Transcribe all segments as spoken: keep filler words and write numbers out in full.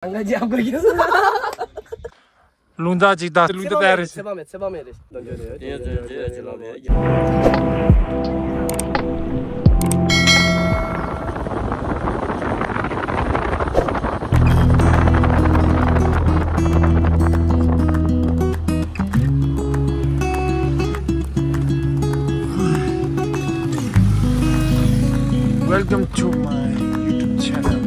ང་ཅི་ཨ་གོ་ཡིན། རླུང་རྟ་ཅིག་དང་རླུང་རྟ་དར་རེད། ཚེ་དཔག་མེད། ཚེ་དཔག་མེད་རེད། དོན་འགྱུར་རེད། དེ་ཚོ་དེ་ཚོ་ལ་མེད། Welcome to my YouTube channel.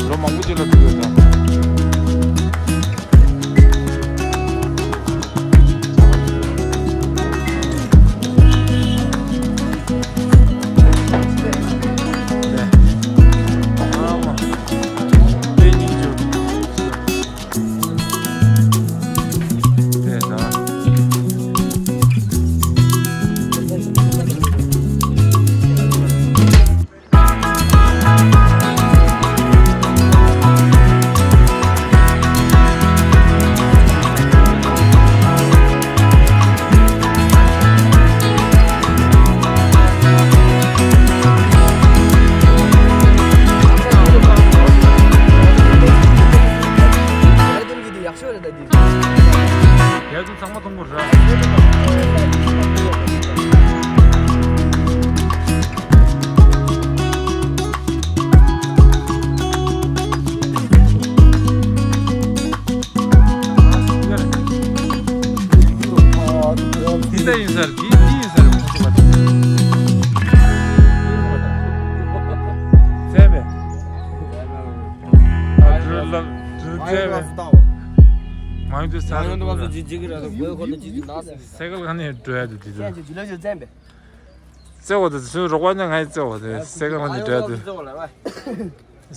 ལོ་མང་པོ་ཅིག་ལ་ཕུལ་ཡོད་ད། ཡར་ཚང་མ་གཏོང་དགོས་རེད། འདི་ལྟ་ཡིན་ས་རེད། འདི་འདི་ཡིན་ས་རེད། ཚེ་བས། ཨ་འགྲོ་ལ་འགྲོ་ཚེ་བས། མང་དུ་ས་རུ་འགྲོ་ར། སའི་ཀལ་ག་ནས་འགྲོ་ཡ་དུ་དེ་དུ། བརྩེ་བ་དེ་ཚུར་རོགས་པ་ནས་ང་ཡི་བརྩེ་བ་དེ་སའི་ཀལ་ག་ནས་འགྲོ་ཡ་དུ།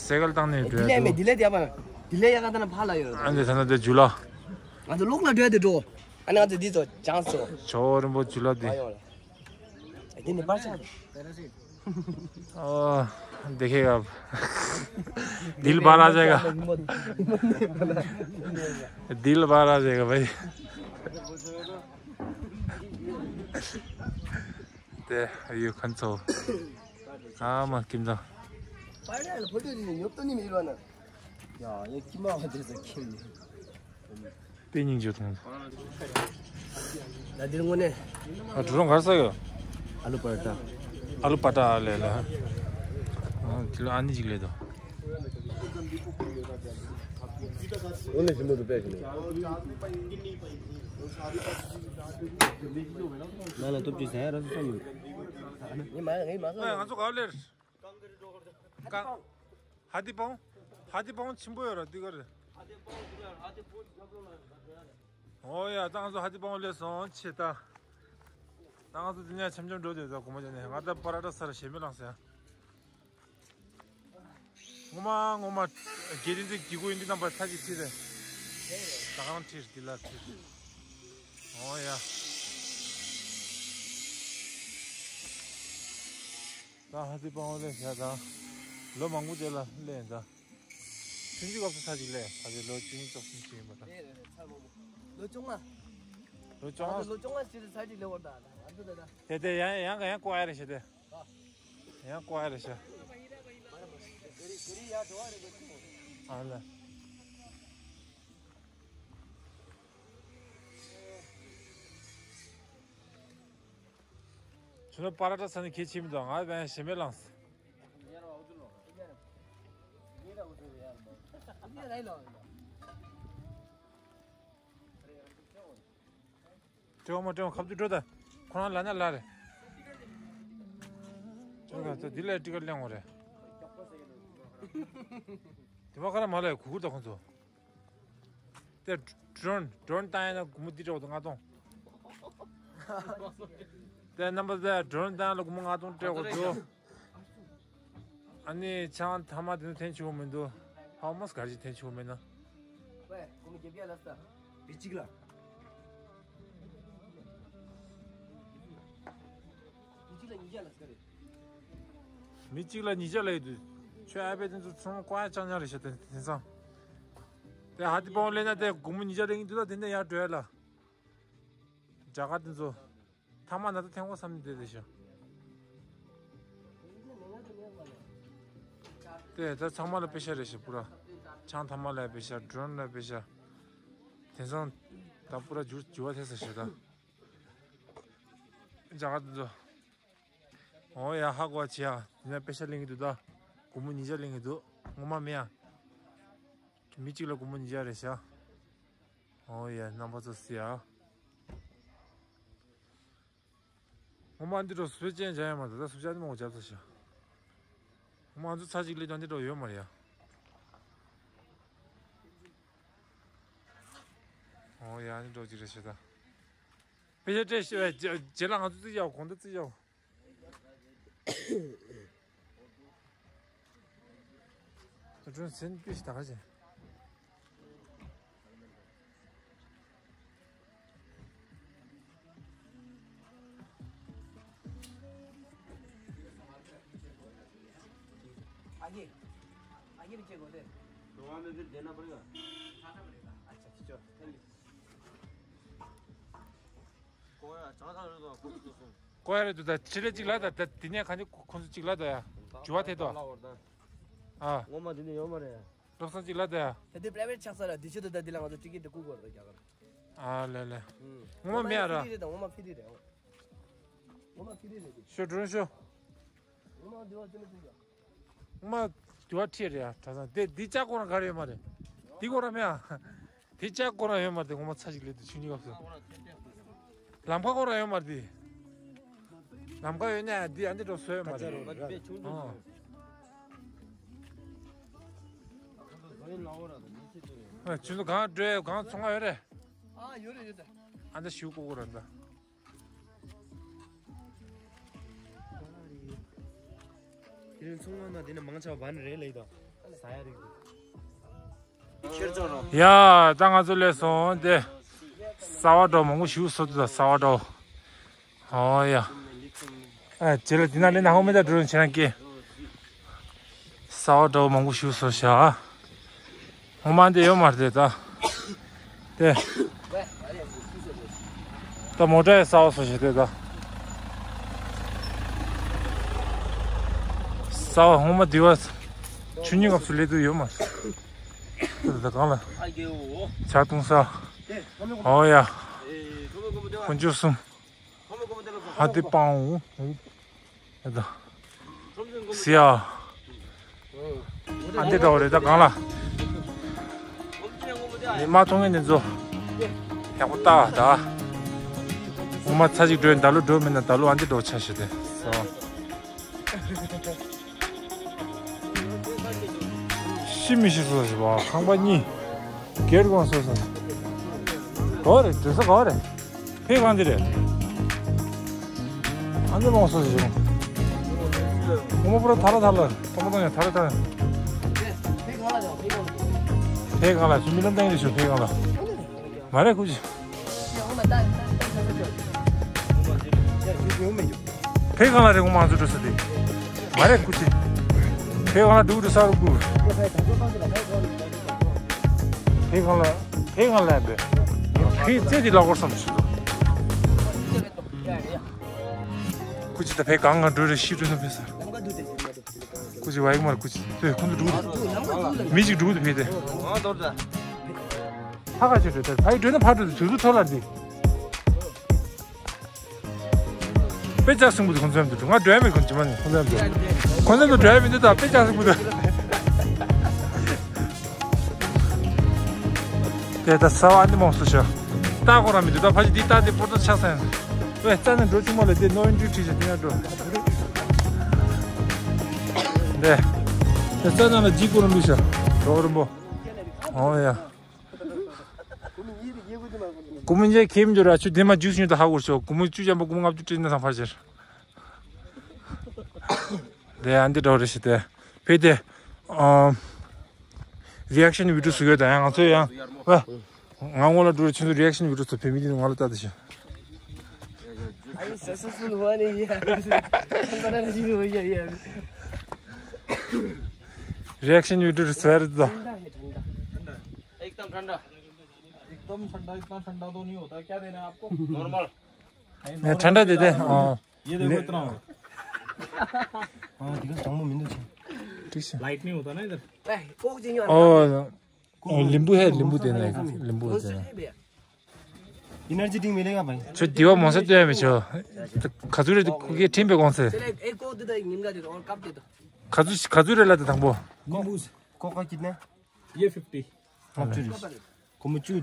སའི་ཀལ་བཏང་ནས་འགྲོ་ཡ་དུ། དེ་ལས་དེ་ཡ་པ་དེ་ལས་ཡ་ག་ད་ན་ཕ་ལ་ཡོད། ཨ་འདི་ད་ན་དེ་འཇུ་ལ། ང་ཚོ་ལོག་ལ་འགྲོ་ཡ་དུ་འགྲོ། ཨ་ནི་ང་ཚོ་འདི་ཚོ་ཅང་སོ། ཇོ་བོ་རིན་པོ་ཆེ་ལ་དེ། འདི་ནི་པར་ཆག་འདུག། ཨོ། འདི་ཁེ་ག། ལྡི་ལི་བ་ར་ཇེ་ག། ལྡི་ལི་བ་ར་ཇེ་ག་བའི། དེ་ཡུལ་ཁན་ཚོ། ཨ་མ་ཀིམ་ཚང་། པར་ཆག་ལ་ཕོ་ཊོ་འདི་ནི་ཉོབ་ཏོ་ནི་མི་རོ་ན། ཡ་ཡ་ཀི་མ་བ་དེ་ཚོ་ཁྱིམ་ནས། དཔེ་སྙིང་རྗེ་མཐོང་། ད་འདིར་དངོས་གནས། ཨ་གྲུ་རོང་གར་ས་ཡོད། ཨ་ལུ་པ་ཏ། ཨ་ལུ་པ་ཏ་ཨ་ལེ་ལེ། ཨ་དེ་ལ་ཨ་ནི་ཅིག་ལེ་དོ། འོ་ལེ་ཞིམ་པོ་འདུག་པས་ཞིམ་པོ། ང་ལ་སྟོབས་ཅིག་ཟ་ཡ་ར་སུ་སོང་ཡོད། ངས་མ་ངས་མ་ང་ཚོ་ག་ལེར། ཧ་ཏི་པང་། ཧ་ཏི་པང་ཆེན་པོ་ཡོད་ར་འདི་ག་རེད། ཨོ་ཡ་ད་ང་ཚོ་ཧ་ཏི་པང་སླེབས་སོང་ཆེ་ད། ད་ང་ཚོ་འདི་ནས་འཆམ་འཆམ་འགྲོ་དེ་ད་གོ་མ་ཅན་ནས་ང་ད་པ་ར་ཏ་ས་ར་ཞེ་མེད་ལངས་ཟེར། ངོ་མ་ངོ་མ་དགེ་རྒན་ཚོས་གི་གུ་ཡིན་འདི་རྣམ་པ་ཚ་གཅིག་ཁྲིད་རེད། ད་གང་ཁྲིད་འདི་ལ་ཁྲིད། ཨོ་ཡ། ད་ཧ་ཏི་པང་ལ་བཞག་དང་། ལོ་མང་པོ་དེ་ལ་སླེབས་ཡིན་ད། ཆུང་ཆུང་སྐབས་སུ་ཚར་གཅིག་སླེབས་ད་དེ་ལོ་བཅུ་གཉིས་ཙམ་ཞིག་ཡིན་པ་འདྲ། ལོ་བཅོ་ལྔ། ལོ་བཅོ་ལྔ། ལོ་བཅོ་ལྔ་ཞིག་ཚར་གཅིག་སླེབས་པ་འདྲ་ང་ཚོ་ད་ད། དེ་དེ་ཡང་ཡང་ཡང་ཀོ་ཨ་རེ་ཞེ་དེ། ཡང་ཀོ་ཨ་རེ་ཞེ། ཨ་ལ། ཁྱོད་རང་པ་ར་ཏ་ས་ནས་ཁྱེད་ཕྱིན་མི་འདུག་ང་བས་ཞེ་མེད་ལངས། སྤྲེའུ་མ་སྤྲེའུ་མ་ཁ་ཐུག་འགྲོ་ད། ཁོ་རང་ལ་ན་ལ་རེད། འགྲོ་ད། འདི་ལ་ཊི་ཀེཊ་ལེན་དགོས་རེད། དེ་བ་ཁ་ར་མ་ལ་གུ་གུར་ད་ཁོང་ཚོ། དེ་ཌོ་རོན་ཌོ་རོན་བཏང་ཡ་ན་སྒོར་མོ་འདི་སྤྲད་དགོས་འདུག་ལྔ་སྟོང་། དེ་རྣམ་པ་དེ་ཌོ་རོན་བཏང་ཡ་ལ་སྒོར་མོ་ལྔ་སྟོང་སྤྲད་དགོས་འདུག་ཨ་ནི་ཆང་ཐ་མག་དེ་ཚོ་འཐེན་ཆོག་མི་འདུག་ཧའོ་མཱ་སི་ག་རེ་ཞིག་འཐེན་ཆོག་མེད་ན། ཝེ་སྒོར་མོ་བརྒྱད་བརྒྱ་ལ་ས། མི་གཅིག་ལ། མི་གཅིག་ལ་ཉིས་བརྒྱ་ལ་ས་རེད། མི་གཅིག་ལ་ཉིས་བརྒྱ་ལ་ཡོད་དུས། ཁྱོད་ཨ་ཕའི་དེ་ཚོ་ཚང་མ་ཀོ་ཡ་ཅང་ཉག་རེད་ཤག་དེ་དེང་སང་། དེ་ཧ་ཏི་པའོ་ལེན་ན་དེ་སྒོར་མོ་ཉིས་བརྒྱ་རེད་འདུག་ད་དེ་འདྲ་ཡར་འགྲོ་ཡ་ལ། རྒྱ་གར་དེ་ཚོ། ཐ་མག་ན་ད་འཐེན་དགོས་བསམ་ནས་བསྡད་བསྡད་ཤག་དེ་ད་ཚང་མ་ལ་པེ་ཤ་རེད་ཤག་པུ་ར། ཆང་ཐ་མག་ལ་པེ་ཤ། ཌོ་རོན་ལ་པེ་ཤ། དེང་སང་ད་པུ་ར་འགྱུར་འགྱུར་བ་ཐེབས་ས་ཤག་ད། རྒྱ་གར་དེ་ཚོ། འོ་ཡ་ཧ་གོ་བ་བྱེད་ཡ། དེ་ན་པེ་ཤ་ལེན་གི་འདུག་ད། སྒོར་མོ་ཉིས་བརྒྱ་ལེན་གི་འདུག་ངོ་མ་མེད་ཡ། མི་གཅིག་ལ་སྒོར་མོ་ཉིས་བརྒྱ་རེད་ཤག་འོ་ཡ་རྣམ་པ་ཚོ་སི་ཡ། ངོ་མ་འདི་འདྲ་སུ་ཅན་བྱ་ཡ་མ་རེད། ད་སུ་ཅན་མང་པོ་བྱབ་ས་ཤག་ངོ་མ་ང་ཚོ་ཚ་གཅིག་ལས་ཀྱང་འདི་འདྲ་ཡོད་མ་རེད་ཡ། འོ་ཡ་འདི་འདྲ་ཅིག་རེད་ཤག་ད། པེ་ཤ་སྤྲད་ཤེས་པས་རྗེས་ལ་ང་ཚོ་རྩིས་བཞག་གོང་ད་རྩིས་བཞག་ད་དྲུང་སེམས་སྐྱོ་ཞིག་ད་ག་བྱས། आगे, आगे पीछे को दे। तो वहाँ में फिर देना पड़ेगा। अच्छा, चलो, thank you. ཀོ་ཡ་རེད་འདུག་ད་ཕྱི་ལེ་གཅིག་ལ་ད་ད་དེ་ནས་གང་ཅི་ཁོ་ཚོ་གཅིག་ལ་ད་ཡ་འགྱུར་བ་ཐེབས་ཏོ། ཨ། ངོ་མ་དེ་ནས་ཡོད་མ་རེད། བློ་བཟང་གཅིག་ལ་ད་ཡ། ད་དེ་པ་རའི་ཝེ་ཊི་ཆགས་ས་ལ་དེ་ཆེད་དུ་ད་དེ་ལ་ང་ཚོ་ཊི་ཀེ་ཊི་དེ་བསྐུར་དགོས་རེད་རྒྱ་གར། ཨ་ལེ་ལེ། ངོ་མ་མེད་ཨ་ར། ངོ་མ་ཕི་རི་རེད་ད། ངོ་མ་ཕི་རི་རེད། ངོ་མ་ཕི་རི་རེད་དེ། ཤོ་སྒྲོན་ཤོ། ངོ་མ་དེ་བ་དེ་ལ་དེ་ཡ། ང་དུ་བ་ཁྲིད་རེད་ཡ། གྲྭ་ཚང་དེ་འདི་ལྕགས་སྐོར་ར་ག་རེ་ཡོད་མ་རེད། འདི་སྐོར་ར་མེད་ཨ། དེ་ལྕགས་སྐོར་ར་ཡོད་མ་རེད། དེ་ངོ་མ་ཚ་ཞིག་ལས་དུ་ཆུ་གཉིས་སྐབས་སུ། ལམ་ཁ་སྐོར་ར་ཡོད་མ་རེད་དེ། ལམ་ཁ་ཡོད་ནས་འདི་ཨ་འདི་འགྲོ་སོ་ཡོད་མ་རེད། ཨ། ཨ་ཆུ་ཚོད་གང་འགྲོ་ཡ་གང་ཚོང་ཁང་ཡོད་རེད། ཨ་ཡོད་རེད་ཡོད་རེད། ཨ་འདི་ཤུ་ཀོ་ཀོ་ར་འདི། དེ་རིང་ཚོང་ཁང་ནང་དེ་ནས་མང་ཆེ་བ་བན་རེད་ལེགས་དང་ཟ་ཡ་རིགས་དེ། ཡ་ད་ང་ཚོ་སླེབས་སོང་། དེ་གསར་པ་འདྲ་མང་པོ་ཞིག་བཟོ་འདུག་ད་གསར་པ་འདྲ། ཨོ་ཡ། ཨ་ཅེ་ལ་དེ་ན་ལེན་ན་ཧོ་མེ་ད་འགྲོ་ཆེ་ན་ཀེ། གསར་པ་འདྲ་མང་པོ་ཞིག་བཟོ་ཤག་ངོ་མ་འདི་ཡོད་མ་རེད་ད། དེ། ད་མོ་ཊ་ཡི་གསར་པ་བཟོ་ཤག་དེ་ད། གསར་པ་ངོ་མ་འདི་བ། ཆུ་གཉིས་སྐབས་སུ་སླེབས་དུས་ཡོད་མ་རེད། དེ་ད་གང་ལ། ཆ་གཏོང་ས། ཨོ་ཡ། དཀོན་མཆོག་གསུམ། ཧ་དེ་པང་འུ། ཨེ་ད། སི་ཡ། ཨ་འདི་འདྲ་བ་རེད་ད་གང་ལ། མི་མ་མཐོང་ངེས་འདི་ཚོ། ཡག་པོ་ལྟ་ད། ངོ་མ་ཚ་ཞིག་འགྲོ་ཡིན་ད་ལོ་འགྲོ་མིན་ན་ད་ལོ་ཨ་འདི་འདྲ་བ་ཆ་ཞིག་དེ། སོ། ཤི་མི་ཤི་སོ་ཞིག་བ་ཁང་པ་གཉིས། སྒེར་དགོན་སོ་སོ། ག་བ་རེད་འདྲེ་ས་ག་བ་རེད། ཕེ་གང་འདི་རེད། ཨ་འདི་མང་སོ་ཞིག་ཁོ་མོ་པུ་ར་ཐ་ར་ཐ་ར་ལ་ཐོག་མ་ཐོག་ཡང་ཐ་ར་ཐ་ར། ཕེ་གང་ལ་ཞུ་མི་ལ་འདང་རེད་ཞུ་ཕེ་གང་ལ། མ་རེད་ཁུ་ཅི། ཕེ་གང་ལ་རེད་ངོ་མ་ང་ཚོ་འགྲོ་ས་དེ། མ་རེད་ཁུ་ཅི། ཕེ་གང་ལ་འགྲོ་འགྲོ་ས་རུ་ཁུ། ཕེ་གང་ལ་ཕེ་གང་ལ་ཡང་པས། ཕེ་རྩེ་དེ་ལ་སྐོར་བསམ་ཞུ། ཁུ་ཅི་ད་ཕེ་གང་གང་འགྲོ་རེད་ཤི་འགྲོ་ས་ཕེ་ས། ཀུ་ཅི་བ་ཡིག་མར་ཀུ་ཅི་ཏེ་ཁོང་ཚོ་འགྲུག་མི་ཅིག་འགྲུག་ཏེ་ཕེ་ཏེ། ཕ་ག་ཆེ་འགྲོ་ཏེ་ཕ་ཡི་འགྲོ་ན་ཕ་འགྲོ་ཏེ་དུས་ཚོད་ཐོ་ལ་འདི། དཔེ་ཆ་སྲིང་པོ་དེ་ཁོང་ཚོ་ཡང་འདུག་ང་འགྲོ་ཡ་མེད་ཁོང་ཚོ་མ་ནི་ཁོང་ཚོ་ཡང་འདུག་ཁོང་ཚོ་འགྲོ་ཡ་མེད་འདུག་ད་དཔེ་ཆ་སྲིང་པོ་དེ། དེ་ད་ས་བ་ནི་མོ་སུ་ཤོ། ད་ཁོ་ར་མི་འདུག་ད་ཕ་ཅི་འདི་ད་དེ་པོ་ཏོ་ཆགས་སེ། ཝེ་རྩ་ནས་འགྲོ་ཆུང་མ་ལ་དེ་ནོ་ཨིན་ཊི་ཁྲིད་ཤ་དེ་ཡང་འགྲོ། དེ་དེ་རྩ་ནང་ལ་ཇི་ཀུ་རུ་འདུག་ཤ། རོ་རུ་མོ། ཨོ་ཡ། ཀུ་མུ་ཉེ་ཁེམ་འགྱུར་ར་ཆུ་དེ་མ་ཇུས་ཉུ་ད་ཧ་གོ་ཤོ། ཀུ་མུ་བཅུ་ཅན་པོ་ཀུ་མུ་ལྔ་བཅུ་ཏྲི་ན་སང་ཕར་ཤེར། དེ་ཨ་འདི་འགྲོ་རེ་ཤི་དེ། ཕེ་དེ། ཨམ། རི་ཨེག་ཤན་བི་ཌིའོ་བཟོ་ཡོད་ད་ཡང་ང་ཚོ་ཡང་། ཝ། ང་ངོ་ལ་འགྲོ་རེ་ཆུ་ཚོད་རི་ཨེག་ཤན་བི་ཌིའོ་ཚོ་བེ་མི་འདི་ནི་ང་ལ་ལྟ་དེ་ཤི། अरे सक्सेसफुल हुआ नहीं यार। རི་ཨེག་ཤན་བི་ཌིའོ་བཟོ་ཡ་རེད་ད། ठंडा है, ठंडा। एकदम ठंडा। एकदम ठंडा, इतना ठंडा तो नहीं होता। क्या देना है आपको? नॉर्मल। ནས་ཁྲ་འདྲ་དེ་དེ་ཨོ། ये देखो इतना हो। हाँ, दिखा, चांगो मिंदो छे। ठीक है। लाइट नहीं होता ना इधर। ए, कोक जी। ཨོ། ཨོ། ལིམ་བུ་ཧེ་ལིམ་བུ་དེ་ནས་ལིམ་བུ་དེ་ནས། एनर्जी ड्रिंक मिलेगा भाई? ཁྱོད་དེ་བ་མོ་ས་ལྟོས་མི་ཆོ། ག་ཚོད་རེད་ཁོ་གིས་ཁྲིམས་པའི་གོང་ཚད། चले, एक कोक दे दो, निम्न का दे दो, और कप दे दो। ག་ཚོད་ག་ཚོད་རེད་ལ་དེ་དང་པོ། नींबू। कोक का कितना? ये फिफ्टी। हाँ, चुरी। को मुचु।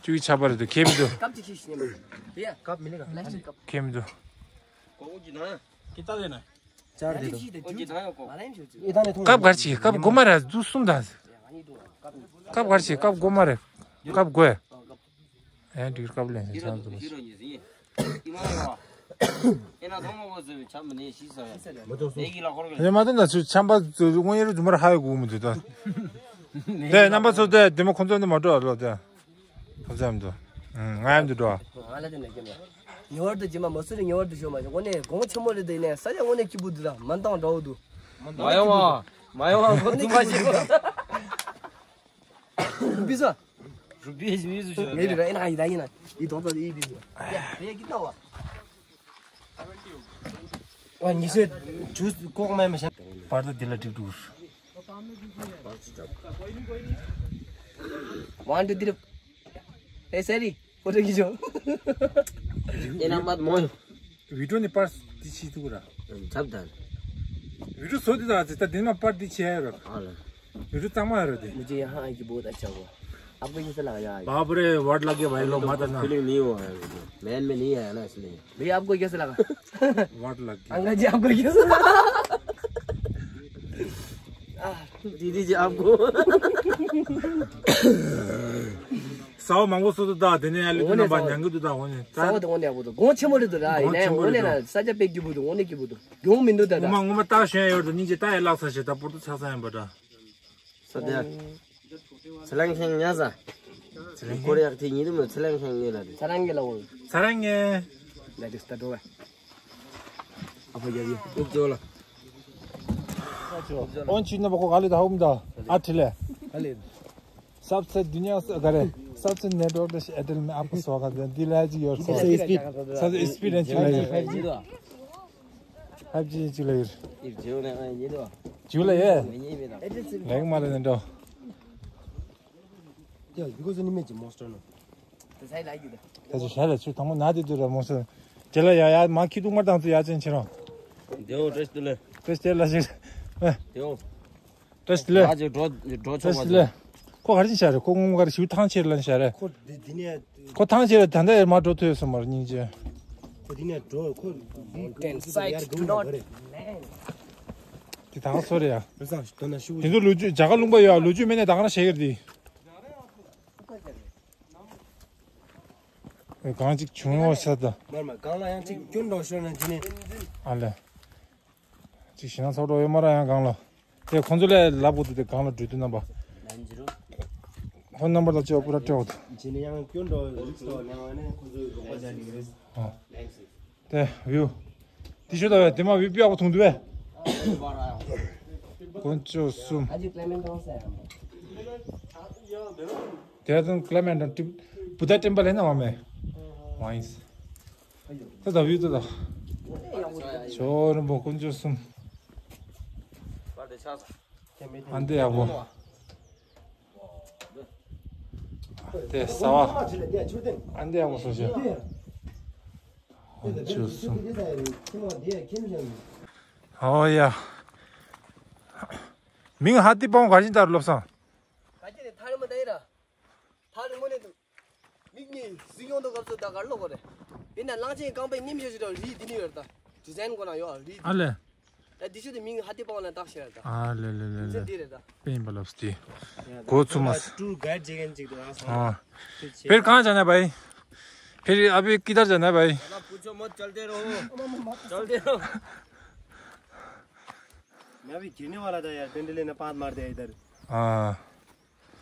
चुकी छापर है तो खेम दो। कब चिकी ने? भैया, कब मिलेगा? खेम दो। को कितना? कितना देना है? चार दे दो। चिकी दे। को कितना है को? मारा ही नहीं सोची। इधर नहीं तुम। कब घर चाहिए? कब गोमा रहा? दू सुन दास। कब घर चाहिए? कब गोमा रहे? कब गोए? ཡང་འགྲིག་སྐབས་ལེན་ཞིང་ཆང་ཚོ། ཡེ་མ་ཏོ་ན་ཚུ་ཆམ་པ་ཚུ་དངོས་ཡོད་རུ་མར་ཧ་ཡོད་གུ་མི་འདུག་ད། དེ་རྣམ་པ་ཚོ་དེ་དེ་མོ་ཁོང་ཚོ་འདི་མ་འགྲོ་ལོ་དེ། ཁོང་ཚོ་འདི། ང་ཡང་འདི་འགྲོ། ངེས་པར་དུ་ཇི་མ་མ་སུ་རེ་ངེས་པར་དུ་ཤོད་མ་ཤོད་དངོས་གནས་གོང་ཆེན་མོ་རེད་དེ་ནས་ས་ཆ་དངོས་གནས་སྐྱིད་པོ་འདུག་ད་མ་འདང་འདྲ་བོ་འདུག་མ་ཡོང་བ། མ་ཡོང་བ་ཁོ་ཚོ་མ་ཤེས། པི་ས། རུ་པི་ཡེ་མི་ཟུ་ཤོད། ངེས་རེད་ར་ཨེ་ན་ཡི་ད་ཡིན་ན་ཡི་དོག་ཏོ་ཡི་དི་ཡ་ཡ་ཀི་ཏོ་བ། ཨ་ཉི་ཤུ་ཇུས་ཀོག་མ་མ་ཤ། པར་དུ་དི་ལ་ཏིག་ཏུ། One, two, three. ए सरी, फोटो खींचो। ये ना मत मोय। वीडियो ने पास दिखी तू रहा। जब दन। वीडियो सो दी था, जितना दिन में पास दिखी है रहा। हाँ। वीडियो तमा है रहा। मुझे यहाँ आके बहुत अच्छा हुआ। आपको कैसा लगा यहाँ आके? बाप रे, वाट लग गया भाई लोग, माता ना। फीलिंग नहीं हुआ है। मैन में नहीं आया ना इसलिए। भैया, आपको कैसा लगा? वाट लग गया। अंकल जी, आपको कैसा लगा? दीदी जी, आपको। ས་བ་མང་པོ་སོ་སོ་དང་དེ་ནས་ཨ་ལི་ཐུ་རྣམ་པ་ཉང་གི་འདུག་དང་འོ་ནས་ས་བ་དང་འོ་ནས་ཡག་པོ་འདུག་གོང་ཆེན་པོ་རེད་འདུག་ར། ཡིན་ནའི་འོ་ནས་ན་ས་ཆ་དཔེ་སྐྱིད་པོ་འདུག་འོ་ནས་སྐྱིད་པོ་འདུག་གྱོང་མི་འདུག་ད་ད། ངོ་མ་ངོ་མ་ཏག་ཞན་ཡོད་དུ་སྙིང་རྗེ་ཏག་ཡ་ལག་ས་ཞེ་ད་པོར་ཏུ་ཆགས་ས་ཡིན་པ་འདྲ། ས་དེ། ཚེ་ལང་ཁེང་ཉ་ས། ཚེ་ལང་ཁེང་། ཁོ་རེ་ཡག་དེ་ཉིད་དུ་མོ་ཚེ་ལང་ཁེང་ཉེ་ལ་དེ། ཚ་རང་གི་ལ་འོ། ཚ་རང་ངེ། ལ་དེ་སྟ་འགྲོ་བ། ཨ་ཕ་རྒྱབ་ཡིན། ཨུབ་ཅོ་ལ། ཨོན་ཆི་ན་བ་ཁོ་ག་ལེ་ད་ཧོམ་ད། ཨ་ཐི་ལེ། ག་ལེ། सबसे दुनिया से करे। सबसे नेटवर्क से एयरटेल में आपको स्वागत है। दिल है जी और सबसे स्पीड। सबसे स्पीड है जी। Five G. फाइव जी जी ले। ये जियो ने ये दो। जियो ले ये। ये ये बेटा। लेकिन मारे ने दो। ཡ་ཡུ་གོ་ཟི་ནི་མེད་ཀྱི་མོན་སི་ཊར་ནོ། ད་ཚོ་ཤ་ལ་ཚུར་དང་པོ་ན་དེ་དུ་ར་མོན་སི་ཊར། དེ་ལ་ཡ་ཡ་མ་ཁྱི་ཏུ་མར་དང་ཚུ་ཡ་ཅན་ཆེ་རང་། དེའོ་བཀྲ་ཤིས་བདེ་ལེགས། བཀྲ་ཤིས་བདེ་ལེགས་ལ་ཞིག་དེའོ། བཀྲ་ཤིས་བདེ་ལེགས། ཨ་ཅེ་འགྲོ་འགྲོ་ཆོག་པ་ཅེ། ཁོ་ག་རེ་ཅིག་བྱ་རེད། ཁོ་ངོ་མ་ག་རེ་ཞིག་ཐང་ཆེ་རེད་ལ་ནི་བྱ་རེད། ཁོ་འདི་འདི་ནས། ཁོ་ཐང་ཆེ་རེད། ད་ལྟ་ཡར་མར་འགྲོ་ཐུབ་ཡོད་སོ་མར་སྙིང་རྗེ། ཁོ་འདི་ནས་འགྲོ་ཁོ་འདི་འདི་ཡར་འགྲོ་མ་རེད། དེ་ད་ག་སོ་རེད་ཡ། རེ་ས་དོ་ན་ཤུ། དེ་ཚོ་ལོ་རྒྱུས་རྒྱ་གར་ལུང་པ་ཡོད་ཡ། ལོ་རྒྱུས་མེད་ནས་ད་ག་རང་བཤད་ཀྱི་རེད་དེ། གང་ཅིག་བྱུང་ཡོད་ས་ད། མར་མ་གང་ལ་ཡང་ཅིག་སྐྱོན་འགྲོ་ཤོར་ན་ཅི་ནས། ཨ་ལེ། ཅིག་ཞེ་ན་ཚོགས་འགྲོ་ཡོད་མ་ར་ཡང་གང་ལ། དེ་ཁོང་ཚོ་ལས་ལབ་དགོས་འདུག་དེ་གང་ལ་འགྲོ་དུས་རྣམ་པ། ནན་ཇི་རོ། ཧོན་རྣམ་པར་ལ་ཅོ་པུ་ར་སྤྲད་འོ་དེ། ཅི་ནས་ཡང་སྐྱོན་འགྲོ་རིགས་སོ་ནས་ང་ནས་ཁོང་ཚོའི་རོགས་པ་བྱ་ནི་རེད། ཨ། དེ་བིའུ། དེ་ཤོད་ད་བས་དེ་མ་བིའུ་པི་ཡག་པོ་མཐོང་འདུག་བས། དཀོན་མཆོག་གསུམ། དེ་དང་ཀླ་མེན་དང་ཏི་བུ་ད་ཏིམ་པ་ལེན་ན་བ་མེ། ཝ་ཡིན། ད་ད་བིའུ་ད་ད། ཇོ་རིན་པོ་དཀོན་མཆོག་གསུམ། ཨ་འདི་ཡག་པོ། དེ་ས་བ། ཨ་འདི་ཡག་པོ་སོང་ཤག་ཨོ་ཆུ་གསུམ། ཨོ་ཡ། མིང་ཧ་ཏི་པང་ག་བཞིན་ལྟར་བློ་བཟང་། ག་ཅི་རེད་ཐ་རི་མ་ད་ཡི་ར། ཐ་ གཟིགས་ཡོང་དུས་སྐབས་སུ་ད་ག་རེ་ཀློག་དགོས་རེད། ཡིན་ན་གླང་ཆེན་རྐང་པའི་སྙེམས་ཤོས་ཤིག་རེད། རིགས་འདི་ནས་ཡོད་རེད་ད། ཌི་ཛའིན་ཁོ་ན་ཡོད་རིགས་འདི། ཨ་ལས། ད་འདི་ཤོས་དེ་མིང་ཧ་ཏི་པང་ལ་བཏགས་ཤེས་རེད་ད། ཨ་ལས་ལས་ལས་ལས། འདི་རེད་ད། དཔེ་ཡིན་པ་ལབ་སྟེ། གོ་ཚུགས་མ་སོང་། ཊུར་གའིཌ་བྱེད་མཁན་ཅིག་ཏུ་རང་སོང་། ཨ། ཕེར་གང་ཅང་ན་བའི། ཕེར་ཨ་བི་ཀི་དར་ཅང་ན་བའི། पूछो मत, चलते रहो, चलते रहो। मैं भी गिरने वाला था यार, पेंडुले ने पाद मार दिया इधर। हाँ।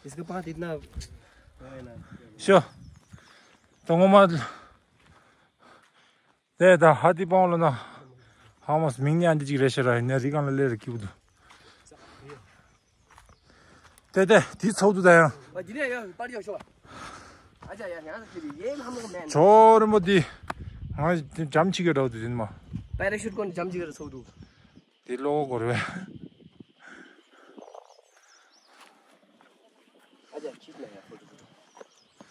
इसका पाद इतना वो है ना। शो। तो मत। དེ་ད་ཧ་ཏི་པང་ལོ་ན། ཧ་མ་སི་མིང་ནི་ཨ་འདི་ཅིག་རེད་ཤེས་ར་ཡིན་ན་རི་སྒང་ལ་སླེབས་རེ་སྐྱིད་པོ་འདུག་དེ་དེ་དེ་ཚོགས་འདུ་ད་ཡང་། ཨ་འདི་ནས་ཡང་པར་ཡག་ཤོ། ཨ་ཅག་ཡང་ཡང་ཟེར་གྱི་ཡེ་ལྷམ་ལོག་མེན། ཇོ་རིན་པོ་འདི། ང་འདི་འཇམ་ཆི་གི་འདྲ་བོ་འདུག་ཟིན་མ། པེ་ར་ཤུཊ་ཀོན་འཇམ་ཆི་གི་ར་ཚོགས་འདུ། དེ་ལོག་གོ་རེད། ཨ་ཅག་ཁྱི་ན་ཡང་ཕོ་ཊོ་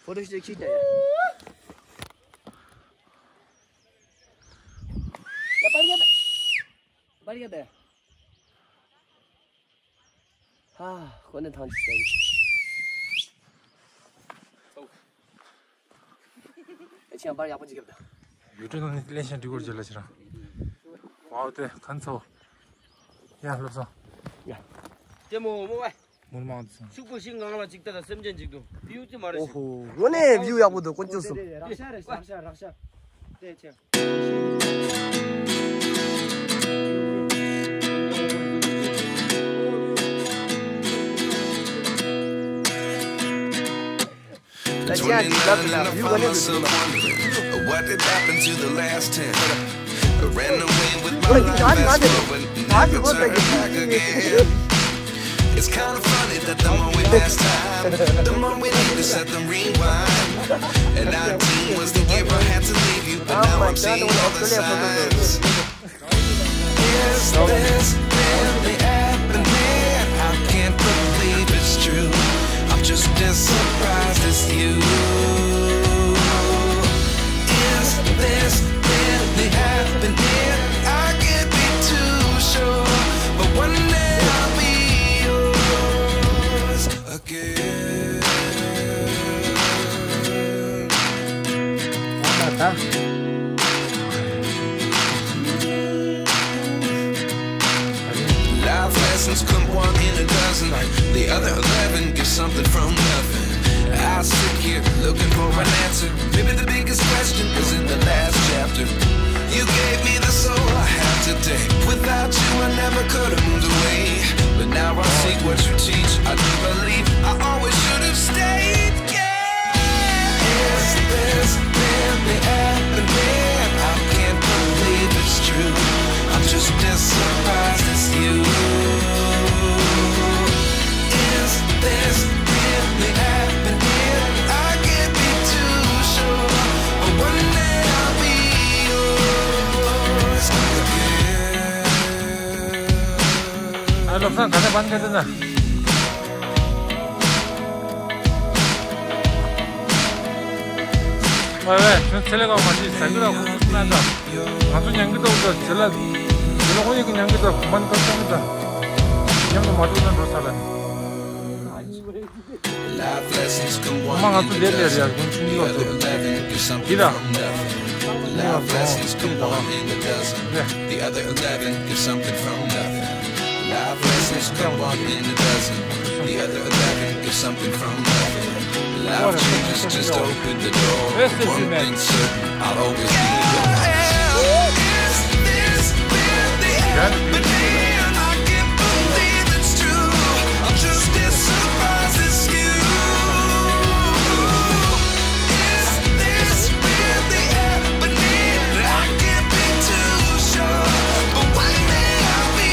ཕོ་ཊོ། ཕོ་ཊོ་ཤུཊ་ཁྱི་ན་ཡང་། ཡ་པར་ཡ་ད། པར་ཡ་ད། ཧ། ཁོ་ནས་ཐང་ཆུ་ཟེར། ཨེ་ཆེན་པར་ཡག་པོ་ཅིག་བརྒྱབ་ད། ཡུ་ཊུབ་ནང་ནས་ལེན་ཤན་འགྲིག་གོ་རྒྱུ་ལ་ཕྱིར། ཝའོ་དེ་ཁན་ཚོ། ཡ་སློབ་སོང་། ཡ། ལྟད་མོ་མོ་བ། མུར་མང་དུ་སོང་། ཕྱུག་པོ་ཞིག་ངང་ལ་ཅིག་ལྟ་ད་སེམས་ཅན་ཅིག་ཏུ་བེའུ་ཅི་མ་རེད་ཤིག་ཨོ་ཧོ། དངོས་གནས་བེའུ་ཡག་པོ་འདུག་དཀོན་མཆོག་གསུམ། རེད་རེད། རག་ཤ་རེད། རག་ཤ་རག་ཤ། དེ་ཆེ། Twenty-nine and I find myself wondering what did happen to the last ten. I ran away with my life, fast forward, never turn back again. It's kinda funny that the more we pass time, the more we need to set the rewind. And nineteen was the year I had to leave you, but now I'm seeing all the signs. Is this really happening? I can't believe it's true. I'm just as surprised as you. Is this really happening? I can't be too sure, but one day I'll be yours again. Life lessons come one in a dozen. The other eleven get something from nothing. I sit here looking for an answer. Maybe the biggest question is in the last chapter. You gave me the soul I have today. Without you, I never could have moved away. But now I see what you teach. I do believe I always should have stayed. Yeah. Is this really happening? I can't believe it's true. I'm just as surprised as you. Is this really happening? I can't be too sure, but one day I'll be yours again. ཨ་ལོ་སང་ག་ནས་བང་ག་ནས་ན། ཝེ་ཝེ། ཁྱོད་ཚེ་ལས་ཀ་མ་བྱེད། ཟ་གི་ར་ཁོ་ཁོ་ན་ད། ང་ཚོ་ཉན་གི་འདུག་ད། ཚེ་ལ། ཚེ་ལ་ཁོ་ཡི་གི་ཉན་གི་འདུག་གོ་མན་ཁ་ཆང་གི་ད། མཉམ་དུ་མ་འགྲོ་ན་འགྲོ་ས་ལ་ནི། Life lessons come one in a dozen. The other eleven get something from nothing. Life lessons come one in a dozen. The other eleven get something from nothing. Life lessons come one in a dozen. The other eleven get something from nothing. Life changes just open the door. One thing certain, I'll always be yours. Is this really happening? I can't believe it's true. I'm just as surprised as you. Is this really happening? I can't be too sure, but one day I'll be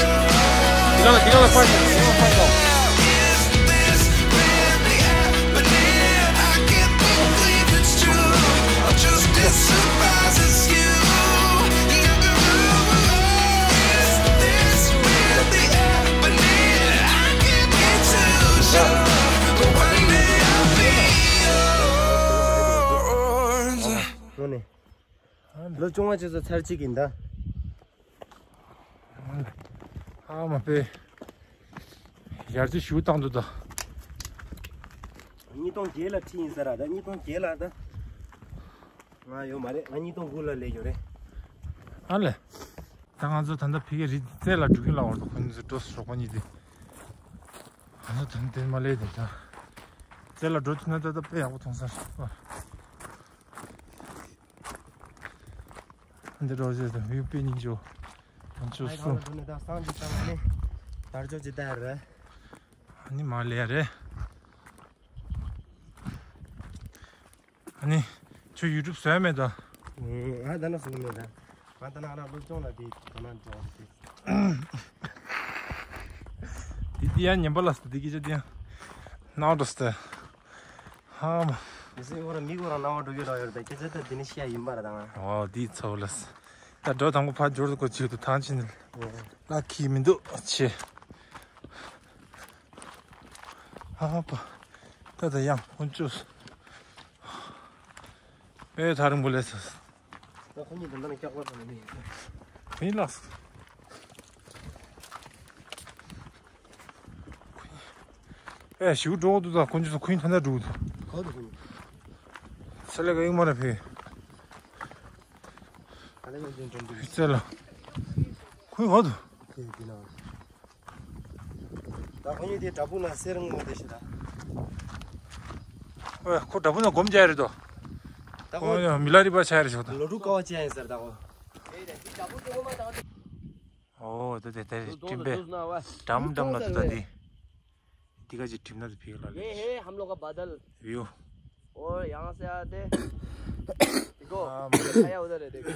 yours. Is this really happening? I can't believe it's true. I'm just as surprised as you. Is this really happening? I can't be too sure, but one day I'll be yours. ལོ་བཅོ་ལྔ་བཅུ་ཚོ་ཚར་གཅིག་ཡིན་ད། ཨ་མ་པེ། ཡར་རྩེ་ཞུ་བཏང་འདུག་ད། ཉིས་སྟོང་བརྒྱད་ལ་ཁྲིད་ཡིན་ཟེར་ར། ད་ཉིས་སྟོང་བརྒྱད་ལ་ད་ང་ཡོད་མ་རེད། ང་ཉིས་སྟོང་དགུ་ལ་སླེབས་ཡོད་རེད། ཨ་ལས། ད་ང་ཚོ་ད་ལྟ་ཕ་གི་རི་རྩེ་ལ་འགྲོ་གི་ལ་བར་དུ་ཁོ་གཉིས་ཚོ་འགྲོ་སོང་། ཁོ་གཉིས་དེ། ང་ཚོ་ད་ལྟ་མ་སླེབས་དེ་ད། རྩེ་ལ་འགྲོ་ཐུབ་ན་ད་ལྟ་དཔེ་ཡག་པོ་མཐོང་ས་རེད། འདི་རོ་ཟེར་དང་ཡུ་པེ་ཉིན་ཇོ། ང་ཚོ་ཨའི་སུ། ཁང་དུ་ནས་ད་སང་ཅི་ཙམ་ནས་དར་ལྕོག་ཅི་ལྟར་རེད། ཨ་ནི་མ་ལས་རེད། ཨ་ནི་ཁྱོད་ཡུ་ཊུབ་བཟོས་མེད་ད། ཨ་ད་ན་བཟོས་མེད་ད། ང་ད་ན་ང་རང་སློབ་སྦྱོང་ལ་དེ་དོ་སྣང་འཇོག་དེ། དེ་དེ་ཡང་ཉན་པ་ལ་སྟེ་དེ་སྐད་ཆ་དེ་ཡང་སྣང་བ་འགྲོ་སྟེ། ཧ་མ། མི་སེམས་ཁོ་རང་མི་ཁོ་རང་སྣང་བ་འགྲོ་གི་རོ་ཡོད་པའི་སྐད་ཆ་ད་དེ་ནི་བཤད་ཡིན་པ་ར་ད་ང་། ཨོ་དེའི་ཚོ་ལ། ད་འགྲོ་དང་པོ་ཕར་འབྱོར་དུ་གོ་ཆེད་དུ་ཐང་ཆེན་ལ་ཁྱི་མི་འདུག་ཆེ། ཧ་པ། ད་ད་ཡང་ཧུན་ཅུ། ཨེ་ཐ་རིང་པོ་ལས་སོ། ད་ཁོ་གཉིས་ད་ལྟ་ནས་སྐྱག་པ་ཐོན་ནས་མི་ཡིན། ལགས། ཨེ་ཞིག་འགྲོ་འདུག་ད་ཁོ་གཉིས་སུ་ཁོ་གཉིས་ཐ་ན་འགྲོ་འདུག་ག་འདུག་ཁོ་གཉིས། ཚེ་ལས་ཀ་ཡིག་མ་ར་ཕེ། ག་ལེ་ཡོང་དུས་འགྲོ་འདུག་ཚེ་ལ། ཁོ་གཉིས་ག་འདུག་ཁོ་གཉིས་དེ་ན། ད་ཁོ་གཉིས་དེ་བྲག་ཕུག་ན་གསེར་དངོས་དེ་ཞིག་ད། ཨོ་ཁོ་བྲག་ཕུག་ན་སྒོམ་རྒྱག་རེད་དོ། ད་ཁོ་ཨོ་མི་ལ་རི་པ་ཆགས་རེད་ཤོག་ད། ལོ་དྲུག་ཀ་བ་ཅན་ཡིན་ཟེར་ད་ཁོ། ཨོ་དེ་དེ་དེ་སྤྲིན་པས་འགྲམ་འགྲམ་ལ་དུ་ད་དེ། དེ་ག་ཅིག་གྲིམ་ན་དེ་ཕིག་ལ་ये ལེ། है हम लोग का बादल। ཡོ། और यहाँ से आते देखो आया उधर है देखो।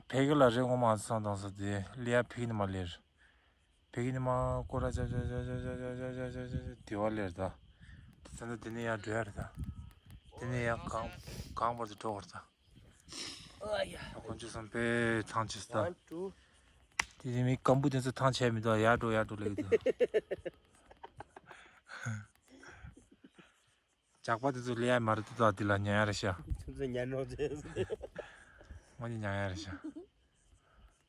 ཕིག་ལ་རེ་ངོ་མ་སང་དང་ས་དེ་ལེ་ཡ་ཕིག་ནི་མ་ལེར། ཕེ་གི་ནི་མ་ཀོ་ར་ཅ་ཅ་ཅ་ཅ་དེ་བ་ལེར་ད། དེ་ཚ་ན་དེ་ནས་ཡར་འགྲོ་ཡ་རེད་ད། དེ་ནས་ཡར་གང་གང་བར་དུ་འགྲོ་བར་ད། ཨ་ཡ། དཀོན་མཆོག་གསུམ་པས་ཐང་ཆད་ད། One, two. དེ་ནས་མི་སྐམ་པོ་དེ་ཚོ་ཐང་ཆད་མི་འདུག་ཡར་འགྲོ་ཡར་འགྲོ་ལེ་གི་འདུག་ཇག་པ་དེ་ཚོ་ལེ་ཡ་མ་རེད་དུ་ད་དེ་ལ་ཉན་ཡ་རེ་ཤ། ཁྱོད་ཚོ་ཉན་རོགས་བྱས། ང་ནི་ཉན་ཡ་རེ་ཤ།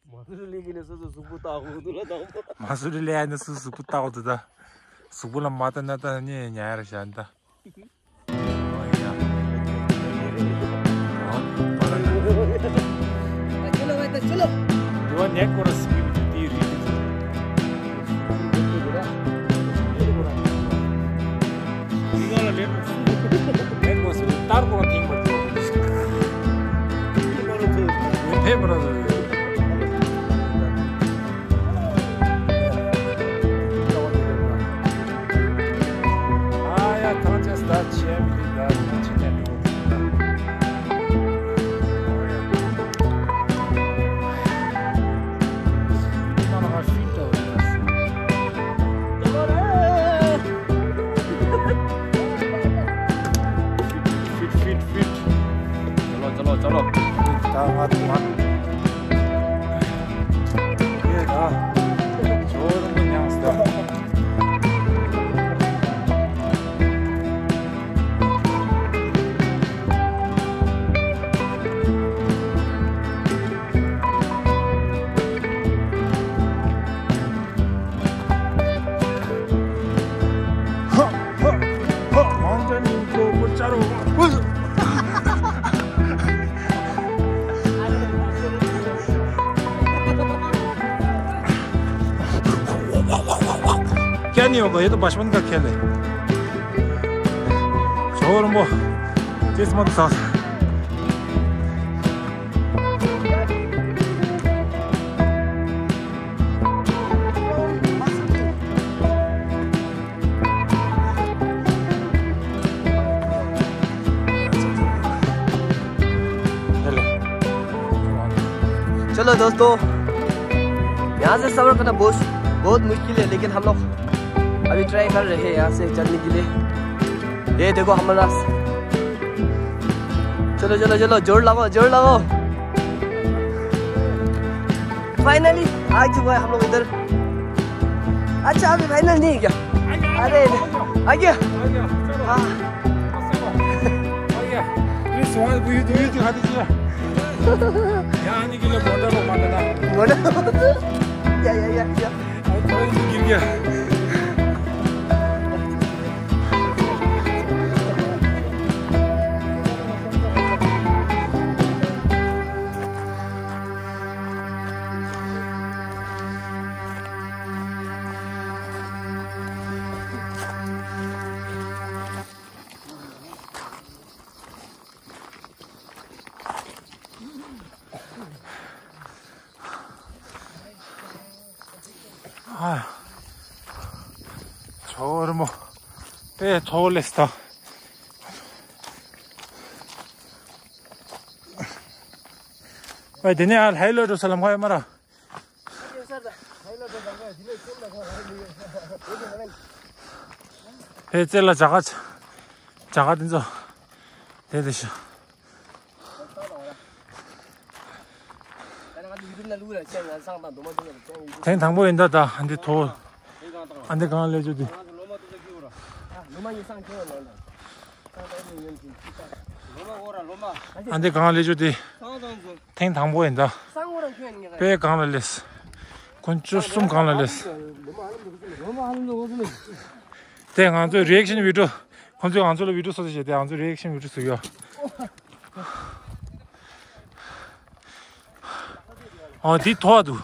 མ་སུ་རི་ལེ་གི་ནས་སོ་སོ་གཟུགས་པོ་བལྟ་དགོས་འདུག་ལ་དང་པོ། མ་སུ་རི་ལེ་ཡ་ནས་སོ་སོ་གཟུགས་པོ་བལྟ་དགོས་འདུག་ད། གཟུགས་པོ་ལ་མ་བལྟ་ན་ད་ནི་ཉན་ཡ་རེ་ཤ་ད། चलो भाई, तो चलो। दुआ नेक को रस की भी दी री। नेक को रस तार को ठीक मत। थे बड़ा। चलो, चलो, चलो। क्या नहीं होगा, ये तो बचपन का खेल है। छोर मो, किस्मत साथ। चलो दोस्तों, यहाँ से सफर करना बहुत, बहुत मुश्किल है, लेकिन हम लोग अभी ट्राई कर रहे हैं यहाँ से चलने के लिए। ये देखो हमारा, चलो, चलो, चलो, जोर लगाओ, जोर लगाओ। फाइनली आ चुका है हम लोग इधर। अच्छा, अभी फाइनल नहीं है क्या? अरे, आ गया। हाँ। यहाँ आने के लिए बॉर्डर को मारना था। बॉर्डर। या, या, या, या। अरे, थोड़ा सा गिर गया। ཨ། ཇོ་བོ་རི་མོ། དཔེ་མཐོ་ལེ་སྟ། ཨ། དེ་ནས་ཨ་ལྷའི་ལོ་འགྲོ་ས་ལམ་ཁ་ཡོད་མ་ར། ཨེ་ཙེ་ལ་ཇ་ག་ཇ་ག་དེ་ཚོ་དེ་དེ་ཤི། ཐེངས་དང་པོ་ཡིན་ད་ད་ཨ་འདི་ཐོ། ཨ་འདི་གང་ལས་ཆོ་དེ། ཨ་འདི་གང་ལས་ཆོ་དེ། ཐེངས་དང་པོ་ཡིན་ད། དཔེ་གང་ལ་ལེས། དཀོན་མཆོག་གསུམ་གང་ལ་ལེས། དེ་ང་ཚོའི་རི་ཨེག་ཤན་བི་ཌི་ཡོ། ཁོང་ཚོས་ང་ཚོ་ལ་བི་ཌི་ཡོ་བཟོ་ཟེར་བྱས་ཏེ་ང་ཚོའི་རི་ཨེག་ཤན་བི་ཌི་ཡོ་བཟོ་ཡོད། ཨོ་དེ་མཐོ་བ་འདུག་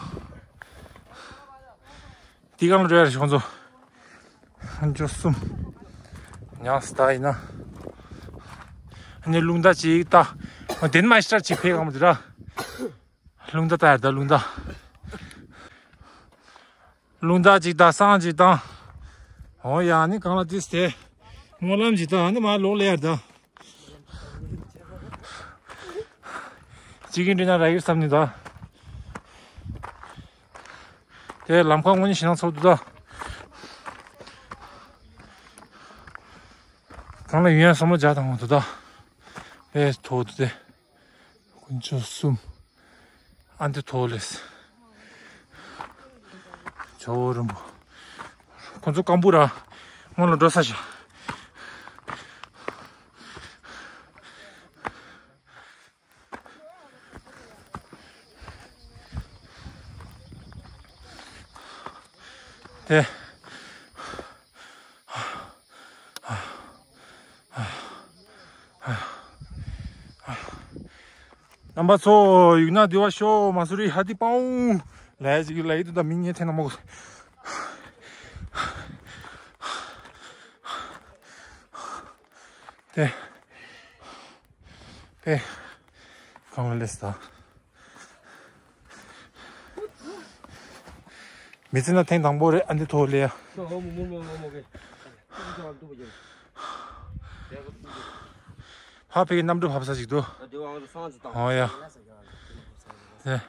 དེ་གང་ལ་འགྲོ་ཡ་རེད་ཁོང་ཚོ། ཁོང་ཚོ་གསུམ། ཉག་སི་ད་ཡིན་ན། ཨ་ནི་རླུང་རྟ་ཅིག་ད། དེན་མ་ཤི་ཊར་ཅིག་ཕེབས་གང་མ་དེ་ར། རླུང་རྟ་ད་ཡར་ད་རླུང་རྟ། རླུང་རྟ་ཅིག་ད་སང་ཅིག་དང་། འོ་ཡ་ནི་གང་ལ་དེ་སྟེ། སྨོན་ལམ་ཅིག་ད་ཨ་ནི་མ་ལོག་ལེ་ཡར་ད། ཅིག་གིན་འདྲི་ན་ར་ཡུ་བསམ་ནི་ད། དེ་ལམ་ཁ་དངོས་གནས་ཞེད་སྣང་ཚ་པོ་འདུག་ད། གང་ལ་ཡུན་ཡང་བསམ་བློ་རྒྱག་དང་འོང་འདུག་ད། དཔེ་མཐོ་འདུག་སྟེ། དཀོན་མཆོག་གསུམ། ཨ་འདི་མཐོ་ལེས། ཇོ་བོ་རིན་པོ། ཁོང་ཚོ་སྐམ་པོ་ར། སྔོན་ལ་འགྲོ་ས་ཞིག་དེ། རྣམ་པ་ཚོ་ཡུག་ན་དེ་བ་ཤོ་མ་སུ་རི་ཧ་ཏི་པའུ་ལས་ཅིག་ལ་ཡིད་དུ་ད་མི་ངས་ཐེན་ན་མོ། དེ། དེ། གང་ལ་ལེས་ད། མི་ཚེ་ན་ཐེངས་དང་པོ་རེད་ཨ་འདི་ཐོག་ལས་ཡ། ཧ་ཕེ་གི་གནམ་གྲུ་བབས་ས་ཞིག་འདུག་ཨོ་ཡ། དེ།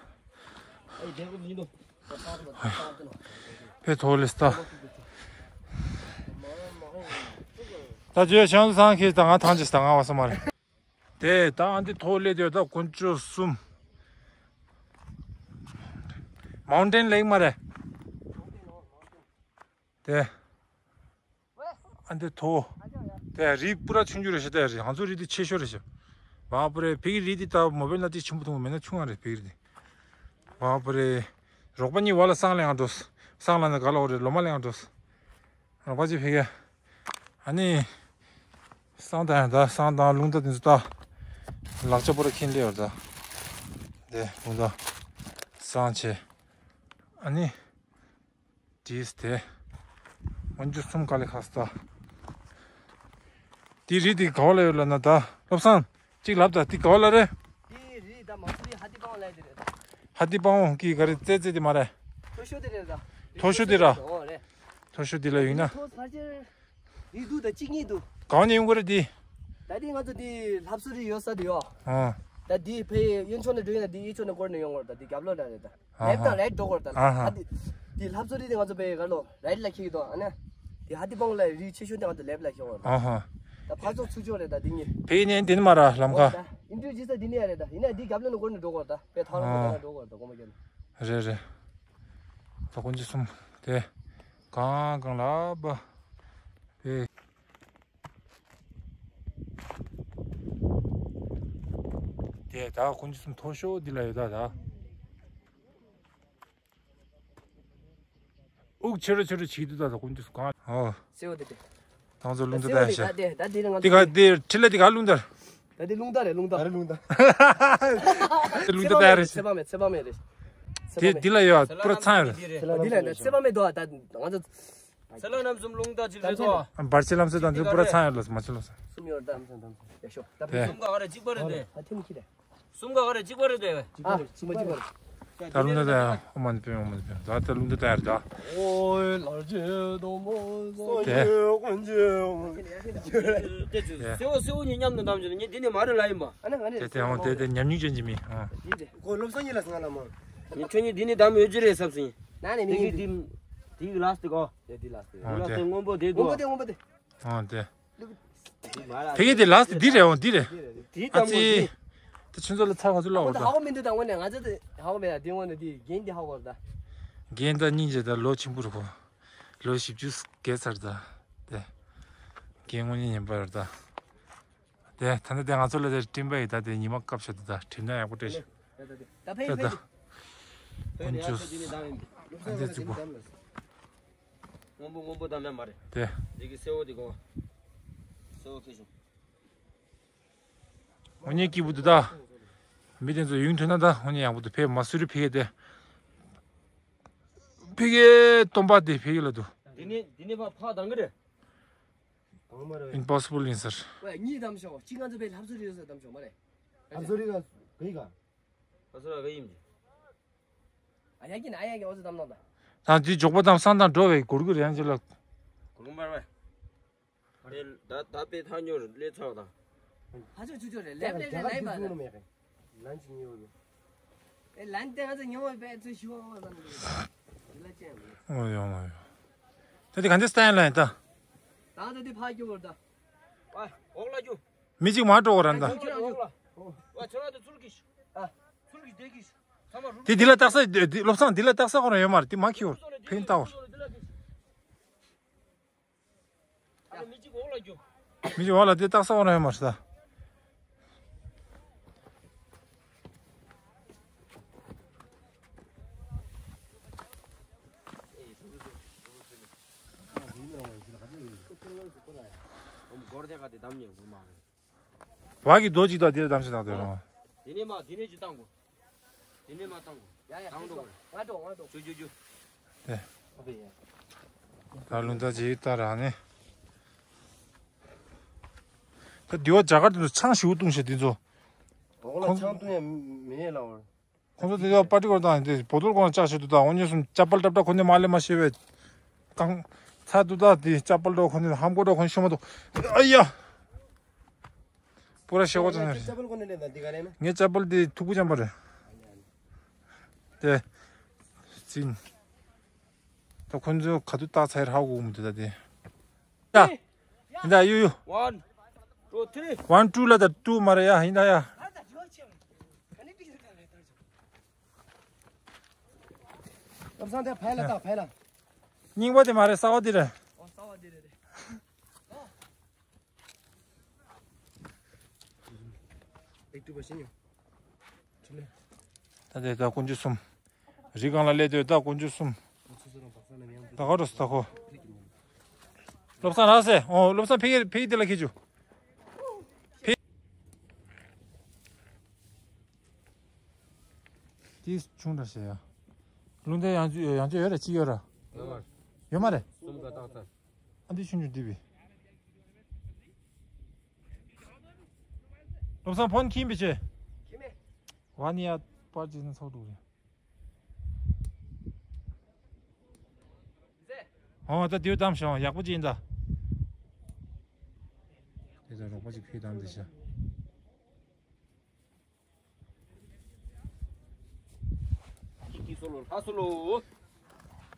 ཕེ་ཐོག་ལས་ད། ད་ཇོ་ཡ་ཤང་སང་ཁེ་ད་ང་ཐང་ཅིག་ད་ང་བ་ས་མ་རེད། དེ་ད་ཨ་འདི་ཐོག་ལས་དེ་ད་དཀོན་མཆོག་གསུམ། མའུན་ཊེན་ལེག་མ་རེད། དེ། ཨ་འདི་ཐོག་དེ་རི་པུ་ར་ཆུང་ཆུང་རེད་ཤག་དེ་རི་ང་ཚོ་རི་དེ་ཆེ་ཤོས་རེད་ཤག་བ་པུ་རེ་ཕི་གི་རི་དེ་ད་མོ་བེལ་ན་དེ་ཆེན་པོ་མཐོང་མེད་ན་ཆུང་ང་རེད་ཕི་གི་རི་དེ། བ་པུ་རེ། རོགས་པ་གཉིས་བ་ལ་སང་ལེང་འགྲོ། སང་ལ་ནི་ག་ལ་འོ་རེད་ལོ་མ་ལེང་འགྲོ། རོགས་པ་ཅིག་ཕི་གི་ཨ་ནི། སང་དང་ཡང་ད་སང་དང་རླུང་རྟ་དེ་ཚོ་ད། ལག་ཆ་པོ་ར་ཁྱེར་ལེ་བར་ད། དེ་རླུང་རྟ། སང་ཆེ། ཨ་ནི། དེས་དེ། དཀོན་མཆོག་གསུམ་ག་ལེ་ཁ་སྟ། དེ་རི་དེ་ག་བ་ལ་ཡོད་ལ་ན་ད་བློ་བཟང་གཅིག་ལབ་ད་དེ་ག་བ་ལ་རེད། དེ་རི་ད་མ་སུ་རི་ཧ་ཏི་པང་ལ་དེ་རེད་ད། ཧ་ཏི་པང་གི་ག་རེ་ཙེ་ཙེ་དེ་མ་རེད། མཐོ་ཤོས་དེ་རེད་ད། མཐོ་ཤོས་དེ་ར། འོ་རེད། མཐོ་ཤོས་དེ་ལ་ཡིན་ན། མཐོ་ཕལ་ཆེར། རི་འདུག་ད་གཅིག་གཉིས་འདུག་གང་ནས་ཡོང་གི་རེད་དེ། ད་དེ་ང་ཚོ་དེ་ལྷ་བཟོ་རི་ཡོད་ས་དེ་ཡོད། ཨ། ད་དེ་ཕའི་གཡོན་ཕྱོགས་ནས་འགྲོ་ཡིན་ན་དེ་གཡས་ཕྱོགས་ནས་སྐོར་ནས་ཡོང་གི་རེད་ད་དེ་རྒྱབ་ལོགས་ན་རེད་ད། ཨ་ལེབ་དང་རའིཊ་འགྲོ་གི་རེད་ད། ཨ་ཧ། ད་དེ་དེ་ལྷ་བཟོ་རི་དེ་ང་ཚོ་ཕའི་ག་ལོ་རའིཊ་ལ་འཁེལ་གི་འདུག་ཨ་ནི། དེ་ཧ་ཏི་པང་ལ་རི་ཆེ་ཤོས་དེ་ང་ཚོ་ལེབ་ལ་འཁེལ་བ་རེད། ཨ་ཧ། ད་ཕར་ཕྱོགས་ཚུར་ཕྱོགས་རེད་ད་དེ་གཉིས། ཕའི་ནས་འདི་ནི་མ་ར་ལམ་ཁ། ད་ཨིན་ཊར་ཇི་ས་དེ་ནས་ཡ་རེད་ད་ཡིན་ན་དེ་རྒྱབ་ལོགས་ནས་སྐོར་ནས་འགྲོ་གི་རེད་ད་ཕའི་ཐང་ལ་འགྲོ་གི་རེད་ད་གོང་མ་རྒྱབ་ནས། རེད་རེད། ད་དཀོན་མཆོག་གསུམ་དེ། གང་གང་ལ་བ། དེ། དེ་ད་དཀོན་མཆོག་གསུམ་མཐོ་ཤོས་འདི་ལ་ཡོད་ད་ད། དབུགས་ཆེ་རུ་ཆེ་རུ་བྱེད་དུས་ད་ད་དཀོན་མཆོག་གསུམ་གང་། ཨོ། སེའུ་དེ་དེ། ད་ང་ཚོ་རླུང་རྟ་སེའུ་ད་དེ་ཤ། ད་དེ་ད་དེ་ང་དེ་ག་དེ་ཁྲི་ལ་དེ་ག་རླུང་རྟ། ད་དེ་རླུང་རྟ་རེད་རླུང་རྟ། ཨ་རེ་རླུང་རྟ། རླུང་རྟ་ད་རེད། ཚེ་དཔག་མེད་རེད། དེ་འདི་ལ་ཡོད་པུ་ར་ཚང་ཡོད། འདི་ལ་ཚེ་དཔག་མེད་དོ་ད་ང་ཚོ། ཚེ་ལྷ་རྣམ་གསུམ་རླུང་རྟ་ཅིག་རེད་དོ། བར་ཆད་ལམ་སེལ་དང་འདི་པུ་ར་ཚང་ཡོད་ལ་མ་ཆེ་ལོ། གསུམ་ཡོད་རེད་ད། ཡ་ཤོ་ད་དེ། གསུམ་ག་ག་རེ་གཅིག་པ་རེད་དེ། ཨ་ཐེམ་ཁྱི་རེད། གསུམ་ག་ག་རེ་གཅིག་པ་རེད་དེ། གཅིག་པ་རེད་གསུམ་པ་གཅིག་པ་རེད། ད་རུང་ད་ད་ཨོཾ་མ་ཎི་པདྨེ་ཨོཾ་མ་ཎི་པདྨེ། ད་ད་རུང་ད་ད་ཡར་ད། ཨོའི་ལར་ཇེ་དོ་མོ་སོ་དེ། ཇེ་ཀོན་ཇེ་ཨོཾ། དེ་ཚོ་སེའུ་སེའུ་གཉིས་མཉམ་དུ་བསྡམས་བྱུང་། ངས་འདི་ནས་མ་རེད་ལབ་ཡིན་པ། ཨ་ན་ང་ནས་དེ་དེ་ཨོ་དེ་དེ་ཉམས་མྱོང་ཅན་གྱི་མི་ཨོ། འདི་དེ་ཁོ་སློབ་གསར་གཉིས་ལ་སང་ལ་མ། ངས་ཁྱོད་གཉིས་འདི་ནས་བསྡམས་ཡོད་རྒྱུ་རེད་བསམ་སོང་། ན་ནས་མི་འདི་ཡིན་འདི་འདི་གི་ལ་སྟེ་གོ། དེ་འདི་ལ་སྟེ་ཨོ་ལ་དེ་སྟེ་སྔོན་པོ་དེ་སྔོན་པོ་དེ་དུ་སྔོན་པོ་དེ། ཨོ་དེ། ཕ་གི་དེ་ལགས་སེ་འདི་རེད་འོང་འདི་རེད། དེའི་ཨ་ཙི། དེ་ཁྱོད་ཚོ་ལ་ཚ་ག་ཚོད་ལ་འོ་ད་ཧ་གོ་མི་འདུག་ད་དངོས་གནས་ང་ཚོ་དེ་ཧ་གོ་མེད་ད་དེ་དངོས་གནས་དེ་རྒན་དེ་ཧ་གོ་ར་ད། རྒན་ད་སྙིང་རྗེ་ད་ལོ་ཆེན་པོ་རེད་ཁོ། ལོ་བཞི་བཅུ་བརྒལ་ཚར་ད། དེ། རྒན་དངོས་གནས་ངན་པ་རེད་ད། དེ་ད་ནི་དེ་ང་ཚོ་ལ་དེ་སྤྲིན་པ་ཡི་ད་དེ་ཉི་མ་སྐབས་ཤོད་དེ་ད་སྤྲིན་ན་ཡག་པོ་སྤྲད་ཤག་ད་ཕེ་ད་ཕེ་ད། དེ་ཡ་ཆོས་དེ་ནི་ད་ཡིན། ཨ་འདི་ཙི་པོ། སྔོན་པོ་སྔོན་པོ་དང་མེད་མ་རེད། དེ། འདི་གི་སེ་བོ་འདི་གོ། སེ་བོ་ཁེ་ཤོ། དངོས་གནས་སྐྱིད་པོ་འདུག་ད། མི་དེ་ཚོ་ཡུན་ཐུང་ན་ད་དངོས་གནས་ཡག་པོ་འདུག་ཕེབས་མ་སུ་རི་ཕེབས་དེ། ཕེབས་སྟོན་པ་དེ་ཕེབས་ལ་འདུག་འདི་ནས་འདི་ནས་ཕ་ཕ་དང་གི་རེད། དང་མ་རེད། Impossible ཡིན་ཟེར། ཝེ་གཉིས་དམ་ཤོག་གཅིག་ང་ཚོ་ཕེབས་ལྷ་བཟོ་རི་ཡོད་ས་དམ་ཤོག་མ་རེད། ཨ་ཚོ་རི་ག་གི་ག་ཨ་ཚོ་ར་ག་ཡིན་གྱི། ཨ་ཡ་གི་ན་ཨ་ཡ་གི་འོ་ཚོ་དམ་ནོ་ད། ད་འདི་འཇོག་པ་དམ་སང་དང་འགྲོ་བའི་གུར་གུར་ཡང་ཅི་ལ། གུར་གུར་མར་བས། ད་ད་པའི་ཐག་ཉོར་ལས་ཚགས་དང་། ཕ་ཆོ་ཆུ་ཆོ་རེད་ལེབ་ལེབ་རེད་ལེབ་པ་ད། ལན་ཅིག་ཉོ་རེད། ཨེ་ལན་ཏེ་ང་ཚོ་ཉོ་བའི་པའི་ཚོ་ཞུ་བ་བ་ཙམ་རེད། འདི་ལ་ཅན་རེད། ཨོ་ཡོང་ལ་ཡོང་། ད་དེ་ག་འདྲ་སྟན་ལ་ཡིན་ད། ད་ད་དེ་ཕ་རྒྱུ་བར་ད། ཨ་འོག་ལ་རྒྱུ། མི་གཅིག་མ་འགྲོ་བ་ར་ད། འོག་ལ་འོག་ལ། ཨ་ཁྱོད་རང་དེ་ཚུར་གྱིས། ཨ་ཚུར་གྱིས་བསྡད་གྱིས། ཚང་མ་རུམ། དེ་འདི་ལ་སྟག་ས་བློ་བཟང་འདི་ལ་སྟག་ས་ཁོ་རང་ཡོད་མ་རེད་དེ་མ་ཁྱེར་བར་ཕན་ལྟ་བར། ཨ་ནི་མི་གཅིག་འོག་ལ་རྒྱུ། མི་གཅིག་འོག་ལ་དེ་སྟག་ས་འོག་ལ་ཡོད་མ་རེད་ད། སྒོར་དེ་ག་དེ་བསྡམས་ཉེ་སྒོར་མ་རེད། བ་གི་རྡོ་གཅིག་དང་དེ་ལ་བསྡམས་ཤིག་དང་དེ་རང་། དེ་ནས་མ་དེ་ནས་ཅི་བཏང་དགོས། དེ་ནས་མ་བཏང་དགོས། ཡ་ཡ་བཏང་འགྲོ་དགོས། ང་འགྲོ་ང་འགྲོ། ཅུ་ཅུ་ཅུ། དེ། ཨ་བེ་ཡ། ད་ལུང་ད་ཇི་ལྟར་རང་ནས། ད་དེ་བ་རྒྱ་གར་དེ་ཚོ་ཆང་ཞིག་བཏུང་ཤེས་དེ་ཚོ། འོག་ལ་ཆང་བཏུང་ཡ་མེད་ལ་བར། ཁོང་ཚོ་དེ་ཚོ་པར་ཊི་སྐོར་དང་དེ་བོ་ཏོལ་སྐོར་བཅག་བྱེད་དུ་དང་འོ་ཉོས་སུམ་ཅ་པལ་ཏབ་ཏབ་ཁོ་ནས་མ་ལས་མ་ཤེས་པའི། གང་། ཚ་དུ་ད་དེ་ཅ་པལ་ཏོ་ཁོ་ནས་ཧམ་གོ་ཏོ་ཁོ་ནས་ཤོ་མ་ཏོ། ཨ་ཡ། པུ་ར་ཤེ་གོ་ཙང་ངས་ཅ་པལ་དེ་ཐུག་པོ་ཅམ་པ་རེད། དེ། ཙིན། ད་ཁོ་ཚོ་ག་དུ་ཏག་ཚ་ཡར་ཧ་གོ་མི་འདུག་ད་དེ། ཡ། ཡིན་ད་ཡུ་ཡུ། One, two, three. One, two ལ་ད་two མ་རེད་ཡ་ཡིན་ད་ཡ། ལམ་སང་དེ་ཕལ་ལ་ད་ཕལ་ལ། རྙིང་པ་དེ་མ་རེད་གསར་བ་དེ་རེད། ཨོ་གསར་བ་དེ་རེད་རེད། ད་དེ་ད་དཀོན་མཆོག་གསུམ། རི་སྒང་ལ་སླེབས་དུས་ད་དཀོན་མཆོག་གསུམ། ད་ག་རུ་ད་ཁོ། བློ་བཟང་རག་སེ་ཨོ་བློ་བཟང་ཕ་གི་ཕ་གི་དེ་ལ་ཁྱེར་ཆུ། ཕ་གི། དེ་ཆུང་དྲགས་ཤག་ཡ། ལུང་བསྟན་ཡང་ཡང་ཡོད་རེད་ཅི་ཡོད་ར། ཡོད་མ་རེད། གསུམ་ག་ཏག་ཏག་ཨ་འདི་ཆུང་ཆུང་འདི་བི། བློ་བཟང་ཕོན་ཁྱིམ་པའི་ཆེ། ཁྱིམ་མེ། ཝ་ནི་ཡ་པར་ཅིག་ནི་ཚོགས་འདུག་རེད། ཨོ་ད་དེའུ་བདམས་ཤོག་ཡག་པོ་ཅིག་ཡིན་ད། དེ་ད་རོགས་པ་ཅིག་ཕེ་བདམས་འདི་ཤ། ཀི་ཀི་སོ་ལོ་ལྷ་སོ་ལོ།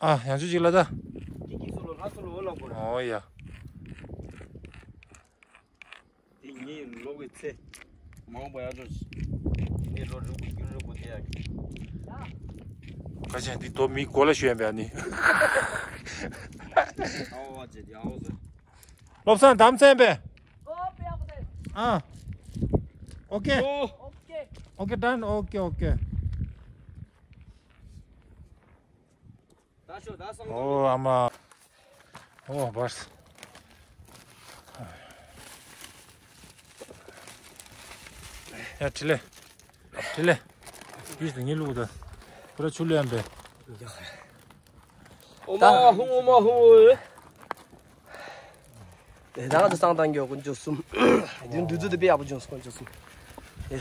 ཨ་ཡང་ཆུ་ཅིག་ལ་ད། ཀི་ཀི་སོ་ལོ་ལྷ་སོ་ལོ་ལ་གོ་ར། ཨོ་ཡ། དེ་ངའི་ལོ་གི་ཚེ། མང་པོ་ཡག་ཅོ་ཞིག་དེ་ལོ་རིང་པོ་རྒྱུན་རིང་པོ་དེ་ཡག་གི། ཁ་ཆེན་འདི་དོ་མི་གོ་ལ་ཞུ་ཡ་མེད་ཨ་ནི། ཨའོ་བ་ཅེ་དེ་ཨའོ་ཟེར། བློ་བཟང་དམ་ཚན་པས། ཨ། ཨོ་ཀེ། ཨོ་ཀེ། ཨོ་ཀེ་ཌན་ཨོ་ཀེ་ཨོ་ཀེ། ད་ཤོ་ད་སང་། ཨོ་ཨ་མ། ཨོ་བར། ཡ་ཁྲི་ལེ། ཁྲི་ལེ། ཡུས་དེ་ངའི་ལུག་ད། ཁོ་ར་ཆུ་ལེ་ཡམ་པས། ཨོ་མ་ཧུ་ཨོ་མ་ཧུ། ད་ང་ཚོ་སང་དང་གི་དཀོན་མཆོག་གསུམ། དེ་འདུ་འཛི་དེ་དཔེ་ཡག་པོ་བྱུང་སོང་དཀོན་མཆོག་གསུམ། ཨེ།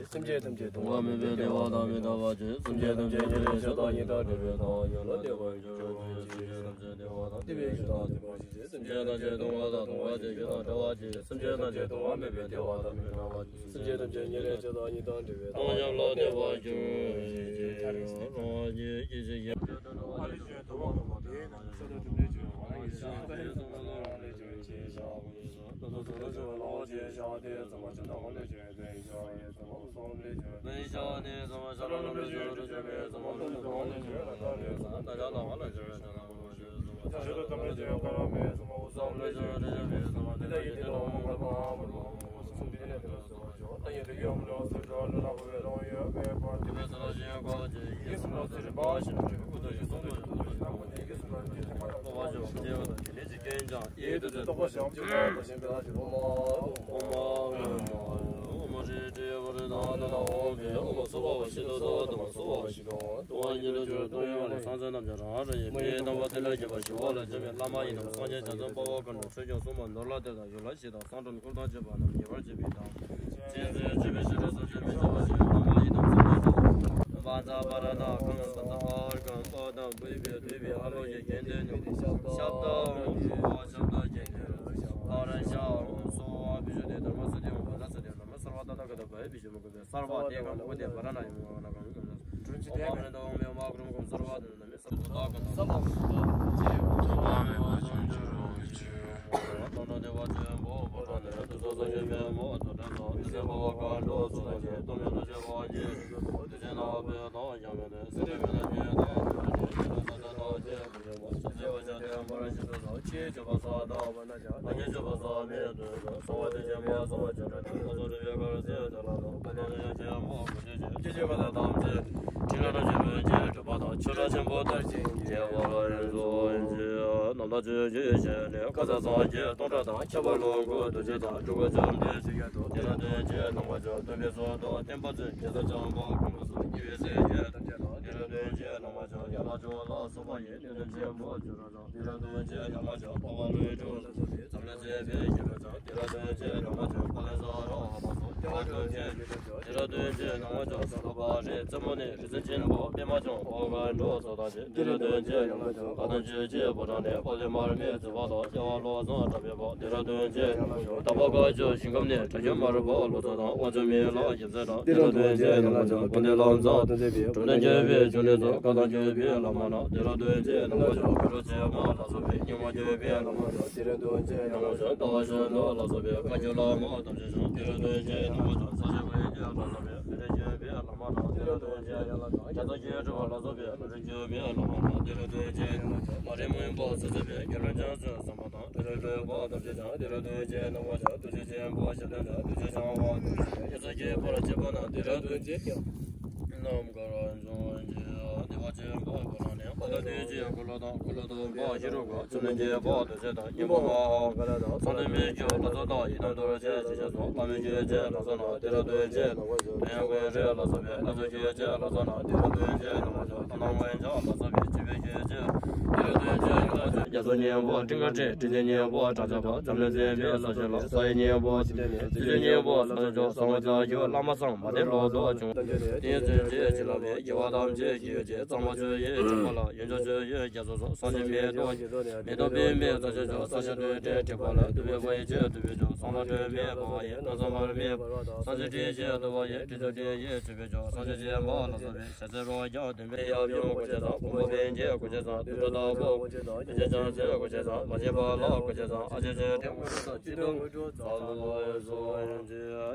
ཅིག། སེམས་ཅན་ཐམས་ཅད་སྡུག་བསྔལ་མེད་པའི་བདེ་བ་དང་མི་རྟག་པ་ཅིག། སེམས་ཅན་ཐམས་ཅད་ཉེ་རིང་ཆགས་སྡང་གཉིས་དང་བྲལ་བའི་དང་ཡང་ན་བདེ་བར་གྱུར་ཅིག། སེམས་ཅན་ཐམས་ཅད་སྡུག་བསྔལ་དང་མི་རྟག་པ་ཅིག། སེམས་ཅན་ཐམས་ཅད་སྡུག་བསྔལ་དང་སྡུག་བསྔལ་ཅན་བཞི་དང་བྲལ་བ་ཅིག། སེམས་ཅན་ཐམས་ཅད་སྡུག་བསྔལ་མེད་པའི་བདེ་བ་དང་མི་རྟག་པ་ཅིག། སེམས་ཅན་ཐམས་ཅད་ཉེ་རིང་ཆགས་སྡང་གཉིས་དང་བྲལ་བའི་དང་ཡང་ན་བདེ་བར་གྱུར་ཅིག། རང་རྒྱལ་གྱི་ཞིང་ཡང་།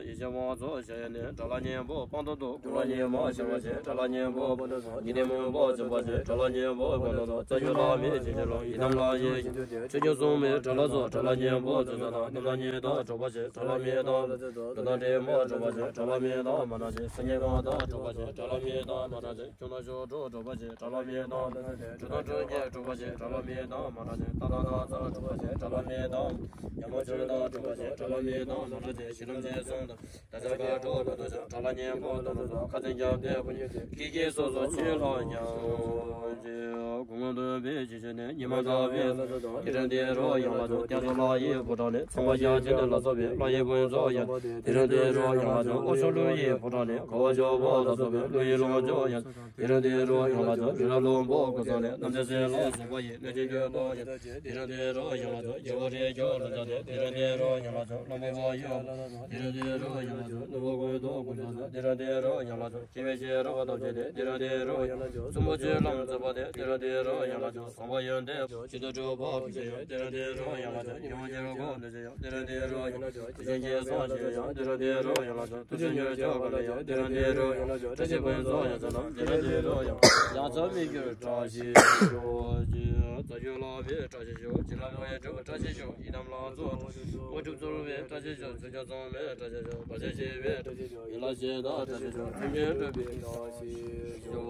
ཡེ་ཤེས་དབང་ཕྱུག་ཞལ་ནི་དགྲ་ལྷ་གཉན་པོ་དཔང་དུ་འདུག་ཀུན་ལ་སྙིང་པོ་ཆེན་པོ་ཆེ་དགྲ་ལྷ་གཉན་པོ་དཔང་དུ་འདུག་ཉི་ཟླ་མུན་པ་འཇོམས་པ་ཆེ་དགྲ་ལྷ་གཉན་པོ་དཔང་དུ་འདུག་རྩ་བརྒྱུད་བླ་མའི་རྗེས་འཇུག་ལ་ཡི་དམ་ལྷ་ཡི་ཆོས་སྐྱོང་སྲུང་མའི་དགྲ་ལྷ་ཚོགས་དགྲ་ལྷ་གཉན་པོ་འཇོམས་ས་དང་རྣམ་ལྷ་གཉིས་དང་འགྲོགས་པ་ཆེ་དགྲ་ལྷ་མི་དང་འགྲོ་དང་འདྲེས་མ་འགྲོགས་པ་ཆེ་དགྲ་ལྷ་མི་དང་མ་འདྲ་ཆེ་སངས་རྒྱས་གང་དང་འགྲོགས་པ་ཆེ་དགྲ་ལྷ་མི་དང་མ་འདྲ་ཆེ། ཁྱུང་དང་ཤོག་གྲོག་འགྲོགས་པ་ཆེ་དགྲ་ལྷ་མི་དང་འགྲོ་དང་འགྲོ་ཉེ་འགྲོགས་པ་ཆེ་དགྲ་ལྷ་མི་དང་མ་འདྲ་ཆེ། ཏ་ཏ་ན་ཚ་འགྲོགས་པ་ཆེ་དགྲ་ལྷ་མི་དང་ཉ་མོ་ཆོས་དང་འགྲོགས་པ་ཆེ་དགྲ་ལྷ་མི་དང་མ་འདྲ་ཆེ། ཞི་ལམ་ཆེ་སོང་དང་ད་ཆ་ཀ་གྲོགས་ད་ད་ཆ་དགྲ་ལྷ་གཉན་པོ་དང་འགྲོ་དང་ཁ་ཚན་རྒྱབ་དེ་བུ་ཉེ་དེ་ཀི་ཀི་སོ་སོ་ཆོས་ལ་ཉ་གོང་དུ་བེད་ཅི་བྱེད་ནས་ཉི་མ་འདའ་བའི་ལ་ད་དང་དེ་རིང་འདི་རུ་ཡང་ལ་ཚོ་རྒྱ་མཚོ་ལ་ཡི་བུ་གྲངས་ནས་ཚོང་པ་རྒྱ་ཆེན་ལ་སོགས་པའི་ལ་ཡི་བུ་ཚོ་ཡང་དེ་རིང་འདི་རུ་ཡང་ལ་ཚོ་ཨོ་ཤོ་ལུ་ཡི་བུ་གྲངས་ནས་ག་བ་ཇོ་བོ་ལ་སོགས་པའི་ལུ་ཡི་ལོ་ཇོ་ཡང་དེ་རིང་འདི་རུ་ཡང་ལ་ཚོ་རི་ལ་ལུང་པོ་ཀུན་ཚང་ནས་རྣམ་ཐར་སྲས་ལ་སོགས་པ་ཡི་གནོད་སྦྱིན་སྐྱོན་དང་ཡང་དེ་རིང་འདི་རུ་ཡང་ལ་ཚོ་རྒྱལ་བ་རིགས་རྒྱུད་ལ་འཛག་སྟེ་དེ་རིང་འདི་རུ་ཡང་ལ་ཚོ་བློན་པོ་བ་ཡི་དེ་རིང་འདི་རུ་ཡང་ལ་ཚོ་ནུ་བོ་ཀུན་ཏུ་ཀུན་ཏུ་དེ་རིང་འདི་རུ་ཡང་ལ་ཚོ་སྐྱེ་བའི་ཤེས་རབ་ཐོབ་བྱས་ཏེ་དེ་རིང་འདི་རུ་ཡང་ལ་ཚོ་གསུམ་པོ་ཆོས་ལམ་འཛིན་པ་དེ་དེ་རིང་འདི་རུ་ཡང་ལ་ཚོ་བཟང་པོ་ཡོན་ཏན་ཇི་ལྟར་སྒྲུབ་པ་ཕུན་ཚོགས་ཡང་དེ་རིང་འདི་རུ་ཡང་ལ་ཚོ་ཉོན་མོངས་ཀྱི་རོ་ཁོག་འདི་ཚོ་ཡང་དེ་རིང་འདི་རུ་ཡང་ལ་ཚོ་དེ་བཞིན་གྱི་སངས་རྒྱས་ཡང་དེ་རིང་འདི་རུ་ཡང་ལ་ཚོ་དུས་ཆེན་ཉེར་བརྒྱད་གང་ལ་ཡང་དེ་རིང་འདི་རུ་ཡང་ལ་ཚོ་བཀྲ་ཤིས་ཕུན་ཚོགས་ཡང་ཚོ་ལ་དེ་རིང་འདི་རུ་ཡང་ཡང་ཚ་མི་འགྱུར་བཀྲ་ཤིས་ཤོག་ཅེས་རྩ་བརྒྱུད་བླ་མའི་བཀྲ་ཤིས་ཤོག་བྱིན་རླབས་དབང་ཕྱུག་བཀྲ་ཤིས་ཤོག་ཡི་དམ་ལྷ་ཚོགས་དངོས་གྲུབ་སྩོལ་བའི་བཀྲ་ཤིས་ཤོག་ཆོས་སྐྱོང་སྲུང་མའི་བཀྲ་ཤིས་ཤོག་བར་ཆད་ཞི་བའི་བཀྲ་ཤིས་ཤོག་ཡན་ལག་བཞི་དང་བཀྲ་ཤིས་ཤོག་མཐུན་རྐྱེན་སྒྲུབ་པའི་བཀྲ་ཤིས་ཤོག་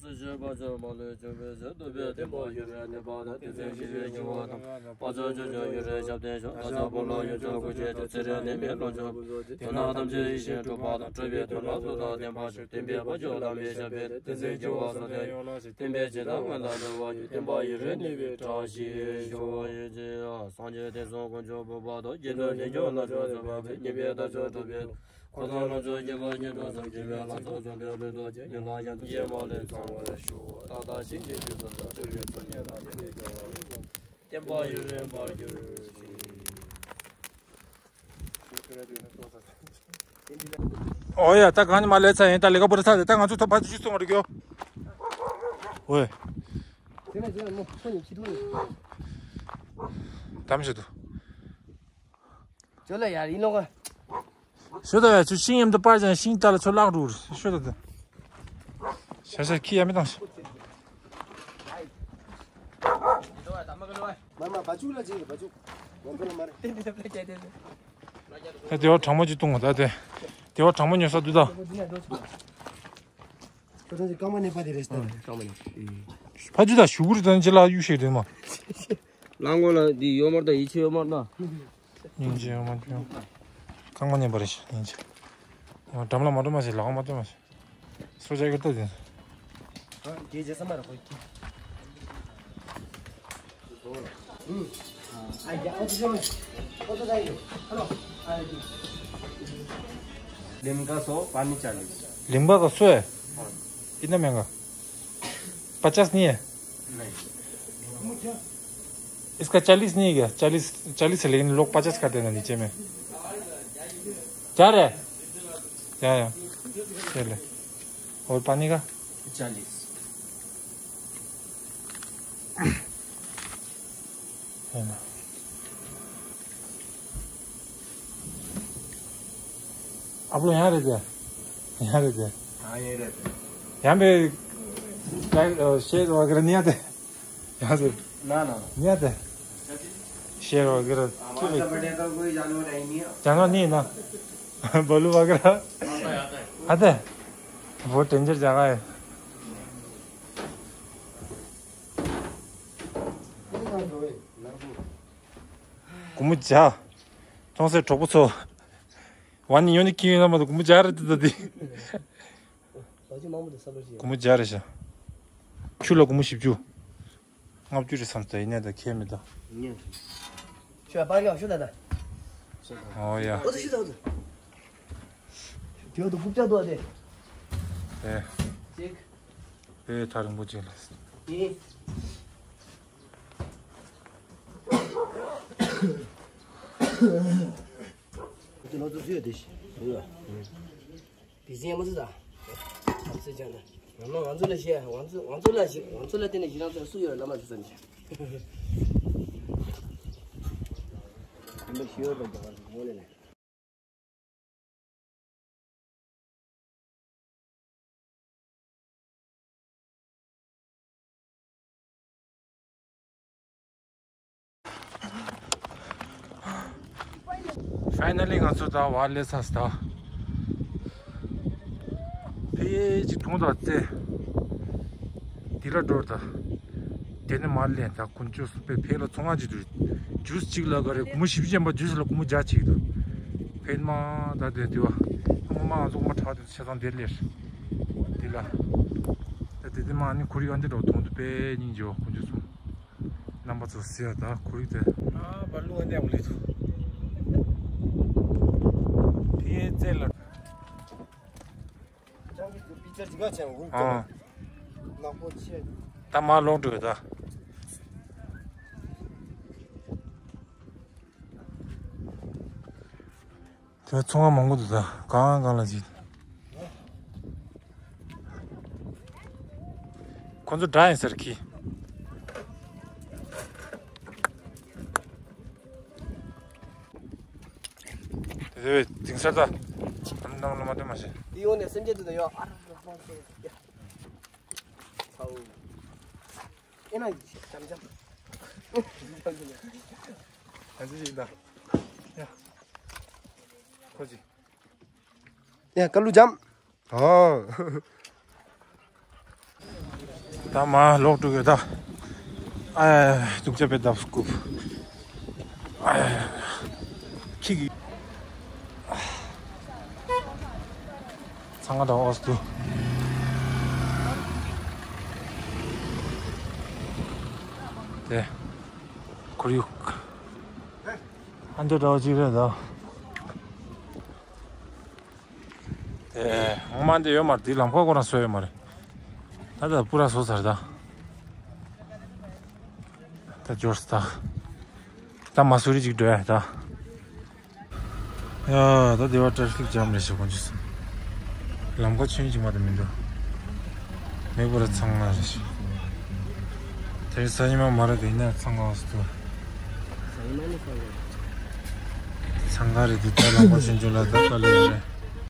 སྲི་ཞུ་བ་ཅན་མ་ལུས་འབྱུང་བའི་ཕྱིར། བསྟོད་པའི་བསྟན་པ་ཡུན་རིང་གནས་པ་དང་། བསྟན་འཛིན་ཞི་བའི་འགྱུར་བ་དང་། དཔལ་འབྱོར་ཆོས་འབྱོར་ཡུན་རིང་ཞབས་བརྟན་ཤོག་ལྷ་ས་བོད་ལ་ཡུལ་ཕྱོགས་ཀུན་ཁྱེར་ཏེ། ཚེ་རིང་ནད་མེད་ལོངས་སྤྱོད་ཀུན་སྩོལ་ཏེ། དོན་དག་ཐམས་ཅད་ཡིད་བཞིན་འགྲུབ་པ་དང་། འགྲོ་བའི་དོན་ལ་ཐུགས་དང་ལྡན་པ་ཤོག་བསྟན་པའི་དཔལ་འབྱོར་དམ་པའི་ཞབས་པད་བརྟན། བསྟན་འཛིན་འགྱུར་བ་སོགས་དོན་ཡོངས་ལ་ཞུགས། བསྟན་པའི་བྱིན་རླབས་སྔོན་དང་འགྲོ་བར་བསྐྱེད། བསྟན་པ་ཡུན་རིང་གནས་པའི་བཀྲ་ཤིས་ཤོག་ཡེ་ཤེས་སངས་རྒྱས་བསྟན་སྲུང་དཀོན་མཆོག་ཕུར་པ་དང་། རྒྱན་དུ་ནི་སྐྱོང་ལ་སྤྱོད་མཛད་པ་ཕུལ། སྙན་པའི་དར་ལྕོག་སྒྲོག་པའི་འཁོར་དང་ལོངས་སྤྱོད་རྒྱས་པ་སྙན་སྒྲོག་ཙམ། འཇིགས་པའི་ལྷ་ཚོགས་འཇོམས་པའི་ལུས་སྟོབས་ཀྱིས། ཉེ་ལམ་ཡང་དག་ཡེ་མ་ལས་ཚང་བར་ཤོག་ཏག་ཏག་ཤིང་གི་རྒྱུད་དུ་ལྟ། སྤྲུལ་པའི་ཚོགས་རྙེད་ལ་བརྟེན་ནས་ཀྱང་། བསྟན་པ་ཡུན་རིང་འཕེལ་གྱུར་ཅིག་ཨོ་ཡ། ད་གང་ཉི་མ་ལས་ཚར་ཡིན། ད་ལས་ཀ་པོ་རེ་ཚར་རེད། ད་ང་ཚོ་ཐོབ་པ་ཅིག་སོང་རེད་གྱོ། ཨོ་ཡ། དམ་བཞི་དུ། ཇོ་ལ་ཡར་ཡིན་ལོག་ཤོད་ད་ཡ། ཚུར་ཤིང་ཡམ་དུ་པར་ཅན་ཤིང་རྟ་ལ་ཚུར་བརླག་འགྲོ་རེད། ཤོད་ད་དུ། ཤ་ཤ་ཁྱི་ཡ་མི་བཏང་ཤི། མ་མ་བ་ཕྱུགས་ལ་ཅིག་བ་ཕྱུགས། ང་ཚོ་ལ་མ་རེད། ད་དེ་བ་གྲང་མོ་ཅིག་བཏུང་བ་ད་དེ། དེ་བ་གྲང་མོ་ཉོ་ས་དུས་ད། ཁོ་ཚོ་རྐང་མ་ནས་པ་དེ་རེད་ད། རྐང་མ་ནས། ཕ་ཅུ་ད་ཞུ་གུ་རེད་ད་ཅི་ལ་གཡུག་ཤིག་རེད་མ། ལང་གོ་ལ་འདི་ཡོད་མར་ད་ཡིད་ཆེས་ཡོད་མར་ད། སྙིང་རྗེ་ཡོད་མ་བྱུང་། རྐང་མ་མཉེན་པ་རེད་ཤག་སྙིང་རྗེ། འགྲམ་ལ་མ་འགྲོ་མ་ཟེར་ལག་མ་སྟོན་མ་ཟེར། སོ་ཅག་གི་ལྟ་དེ། རྒྱལ་རྒྱལ་ས་མ་རེད་ཁོ་ཀི། लिमका सौ, पानी चालीस। लिमका का सौ है? हाँ। कितना महंगा? पचास नहीं है? नहीं। इसका चालीस नहीं है क्या? चालीस, चालीस है, लेकिन लोग पचास करते हैं ना नीचे में। क्या रे? क्या है? ये ले। और पानी का? चालीस। है ना। आप लोग यहाँ रहते हैं? यहाँ रहते हैं? हाँ, यहीं रहते हैं। यहाँ पे क्या, अ, शेर वगैरह नहीं आते? यहाँ से? ना, ना। नहीं आते? शेर वगैरह? हमारे तो बेटे का कोई जानवर है ही नहीं है। जानवर नहीं है ना? भालू वगैरह? आता है, आता है। आता है? बहुत डेंजर जगह है। ཀུ་མུ་ཇ། ཅུང་ཟད་གྲོགས་པོ་ཚོ། ཝ་ནི་ཉོ་ནི་ཁྱི་ཡོད་ན་མ་གཏོགས་ཀུ་མུ་ཇ་རེད་འདི་ད་འདི། ལོ་རྒྱུས་མང་པོ་འདུག་ས་བར་ཞིག་ཀུ་མུ་ཇ་རེད་ཤག་ཆུ་ལ་ཀུ་མུ་བཞི་བཅུ། ལྔ་བཅུ་རེད་བསམ་ས་ཡིན་ནའི་ད་ཁྱད་མི་འདུག་ཉན། ཤོད་པ་ཉོ་ཤོད་ད་ད། ཨོ་ཡ། ཨོ་ད་ཤི་ད་ཨོ་ད། དེ་ཨོ་ད་རྐུབ་བཀྱག་འདུག་ཨ་དེ། ཨེ། ཅིག་ཨེ་ཐག་རིང་པོ་ཅིག་ལ། ཨེ། དེ་ལོ་ཚོད་ཚོད་དེ་ཤི། དེ་ཟེ་མ་ཟེ་ད། ཨ་ཟེ་ཅང་ན། ང་ཚོ་ལ་བཤད། ང་ཚོ་ང་ཚོ་ལ་བཤད། ང་ཚོ་ལ་བརྟེན་ནས་ཞེ་དྲག་ཚོ་སུ་ཡོད། བླ་མ་ཟེར་ཙམ་ཞིག་ཡིན་པ་ཞུ་ཡོད་པ་འདྲ་བ་ངོ་ལས་ལ། Finally ང་ཚོ་ད་བར་སླེབས་ཚར་སོང་། ད་ཕལ་ཆེར་གྲོང་དང་རྩེ་འདི་ལ་འགྲོ་ད། དེ་ནས་མར་ལེན་ད། དཀོན་མཆོག་གསུམ་པའི་ཕེ་ལ་ཚོང་ཁང་ཅིག་འདུག་ཇུས་གཅིག་ལ་ག་རེ་སྒོར་མོ་བཞི་བཅུ་ཅན་པ། ཇུས་ལ་སྒོར་མོ་བརྒྱ་གཅིག་འདུག་ཕེ་མ་ད་དེ་དེ་བ་སྔོན་མ་ང་ཚོ་སྔོན་མ་ཁྲག་དེ་ཆ་ཚང་དེར་ལེར་འདི་ལ། ད་དེ་དེ་མ་ནི་ཁོར་ཡུག་ཨ་འདི་འགྲོ་མཐོང་དུ་དཔེ་སྙིང་རྗེ་བ། དཀོན་མཆོག་གསུམ། རྣམ་པ་ཚོ་ཟེར་ད་ཁོར་ཡུག་དེ། ཨ་བ་ལུང་ཨ་འདི་ཡང་ལེགས་སོ། ཕི་ཨེ་ཙེ་ལ། ཨ། ད་མར་ལོག་འགྲོ་ད། དེ་ཚོང་ཁང་མང་པོ་འདུག་ད། གང་གང་ལ་ཅིག་ཁོ་ཚོ་འདྲ་ཡིན་ཟེར་གི། དེ་དེ་བས་དེང་སང་ད་ལམ་ལམ་ལམ་མ་སྟོན་མ་བྱེད། དེ་ཡོང་ནས་སེམས་ཅན་དེ་ད་ཡོད། ཨ་ར་ར་ར་ར། ཚའོ། ཨེ་ན་ཇམ་ཇམ། ཨ་ཙི་ཞིག་ད། ཡ། ཁོ་ཅི། ཡ་ཀ་ལུ་ཇམ། ཨོ། ད་མར་ལོག་འགྲོ་གི་ད། ཨ། སྡུག་ཅག་པའི་ད་སྐུབ། ཨ། ཁྱི་གི། ཚང་མ་ད་ཨོ་སྟུ། དེ། ཁོར་ཡུག་ཨ་འདི་འདྲ་བ་ཅིག་རེད་ད། དེ་ངོ་མ་འདི་ཡོད་མ་རེད། འདི་ལམ་ཁ་ཁོ་རང་བཟོས་ཡོད་མ་རེད། ད་ད་སྤུ་ར་བཟོ་ཚར་ད། ད་འབྱོར་སོང་ད། ད་མ་སུ་རི་ཅིག་འགྲོ་ཡ་ད། ཡ་ད་དེ་བ་ཊ་ཧྥིག་ཇམ་རེད་ཤག་དཀོན་མཆོག་གསུམ། ལམ་ཁ་ཆུང་ཅིག་མ་གཏོགས་མི་འདུག་མེད་པར་ཚང་ང་རེད་ཤག་དེ་རིང་གཟའ་ཉི་མ་མ་རེད་དེ་ཡིན་ན་ཚང་ང་འོང་སོང་། གཟའ་ཉི་མ་ནི་ཚང་ང་། ཚང་ང་རེད་དེ་ད་ལམ་ཁ་ཆུང་ཆུང་ལ་ད་དཀའ་ལས་ཡོད་རེད།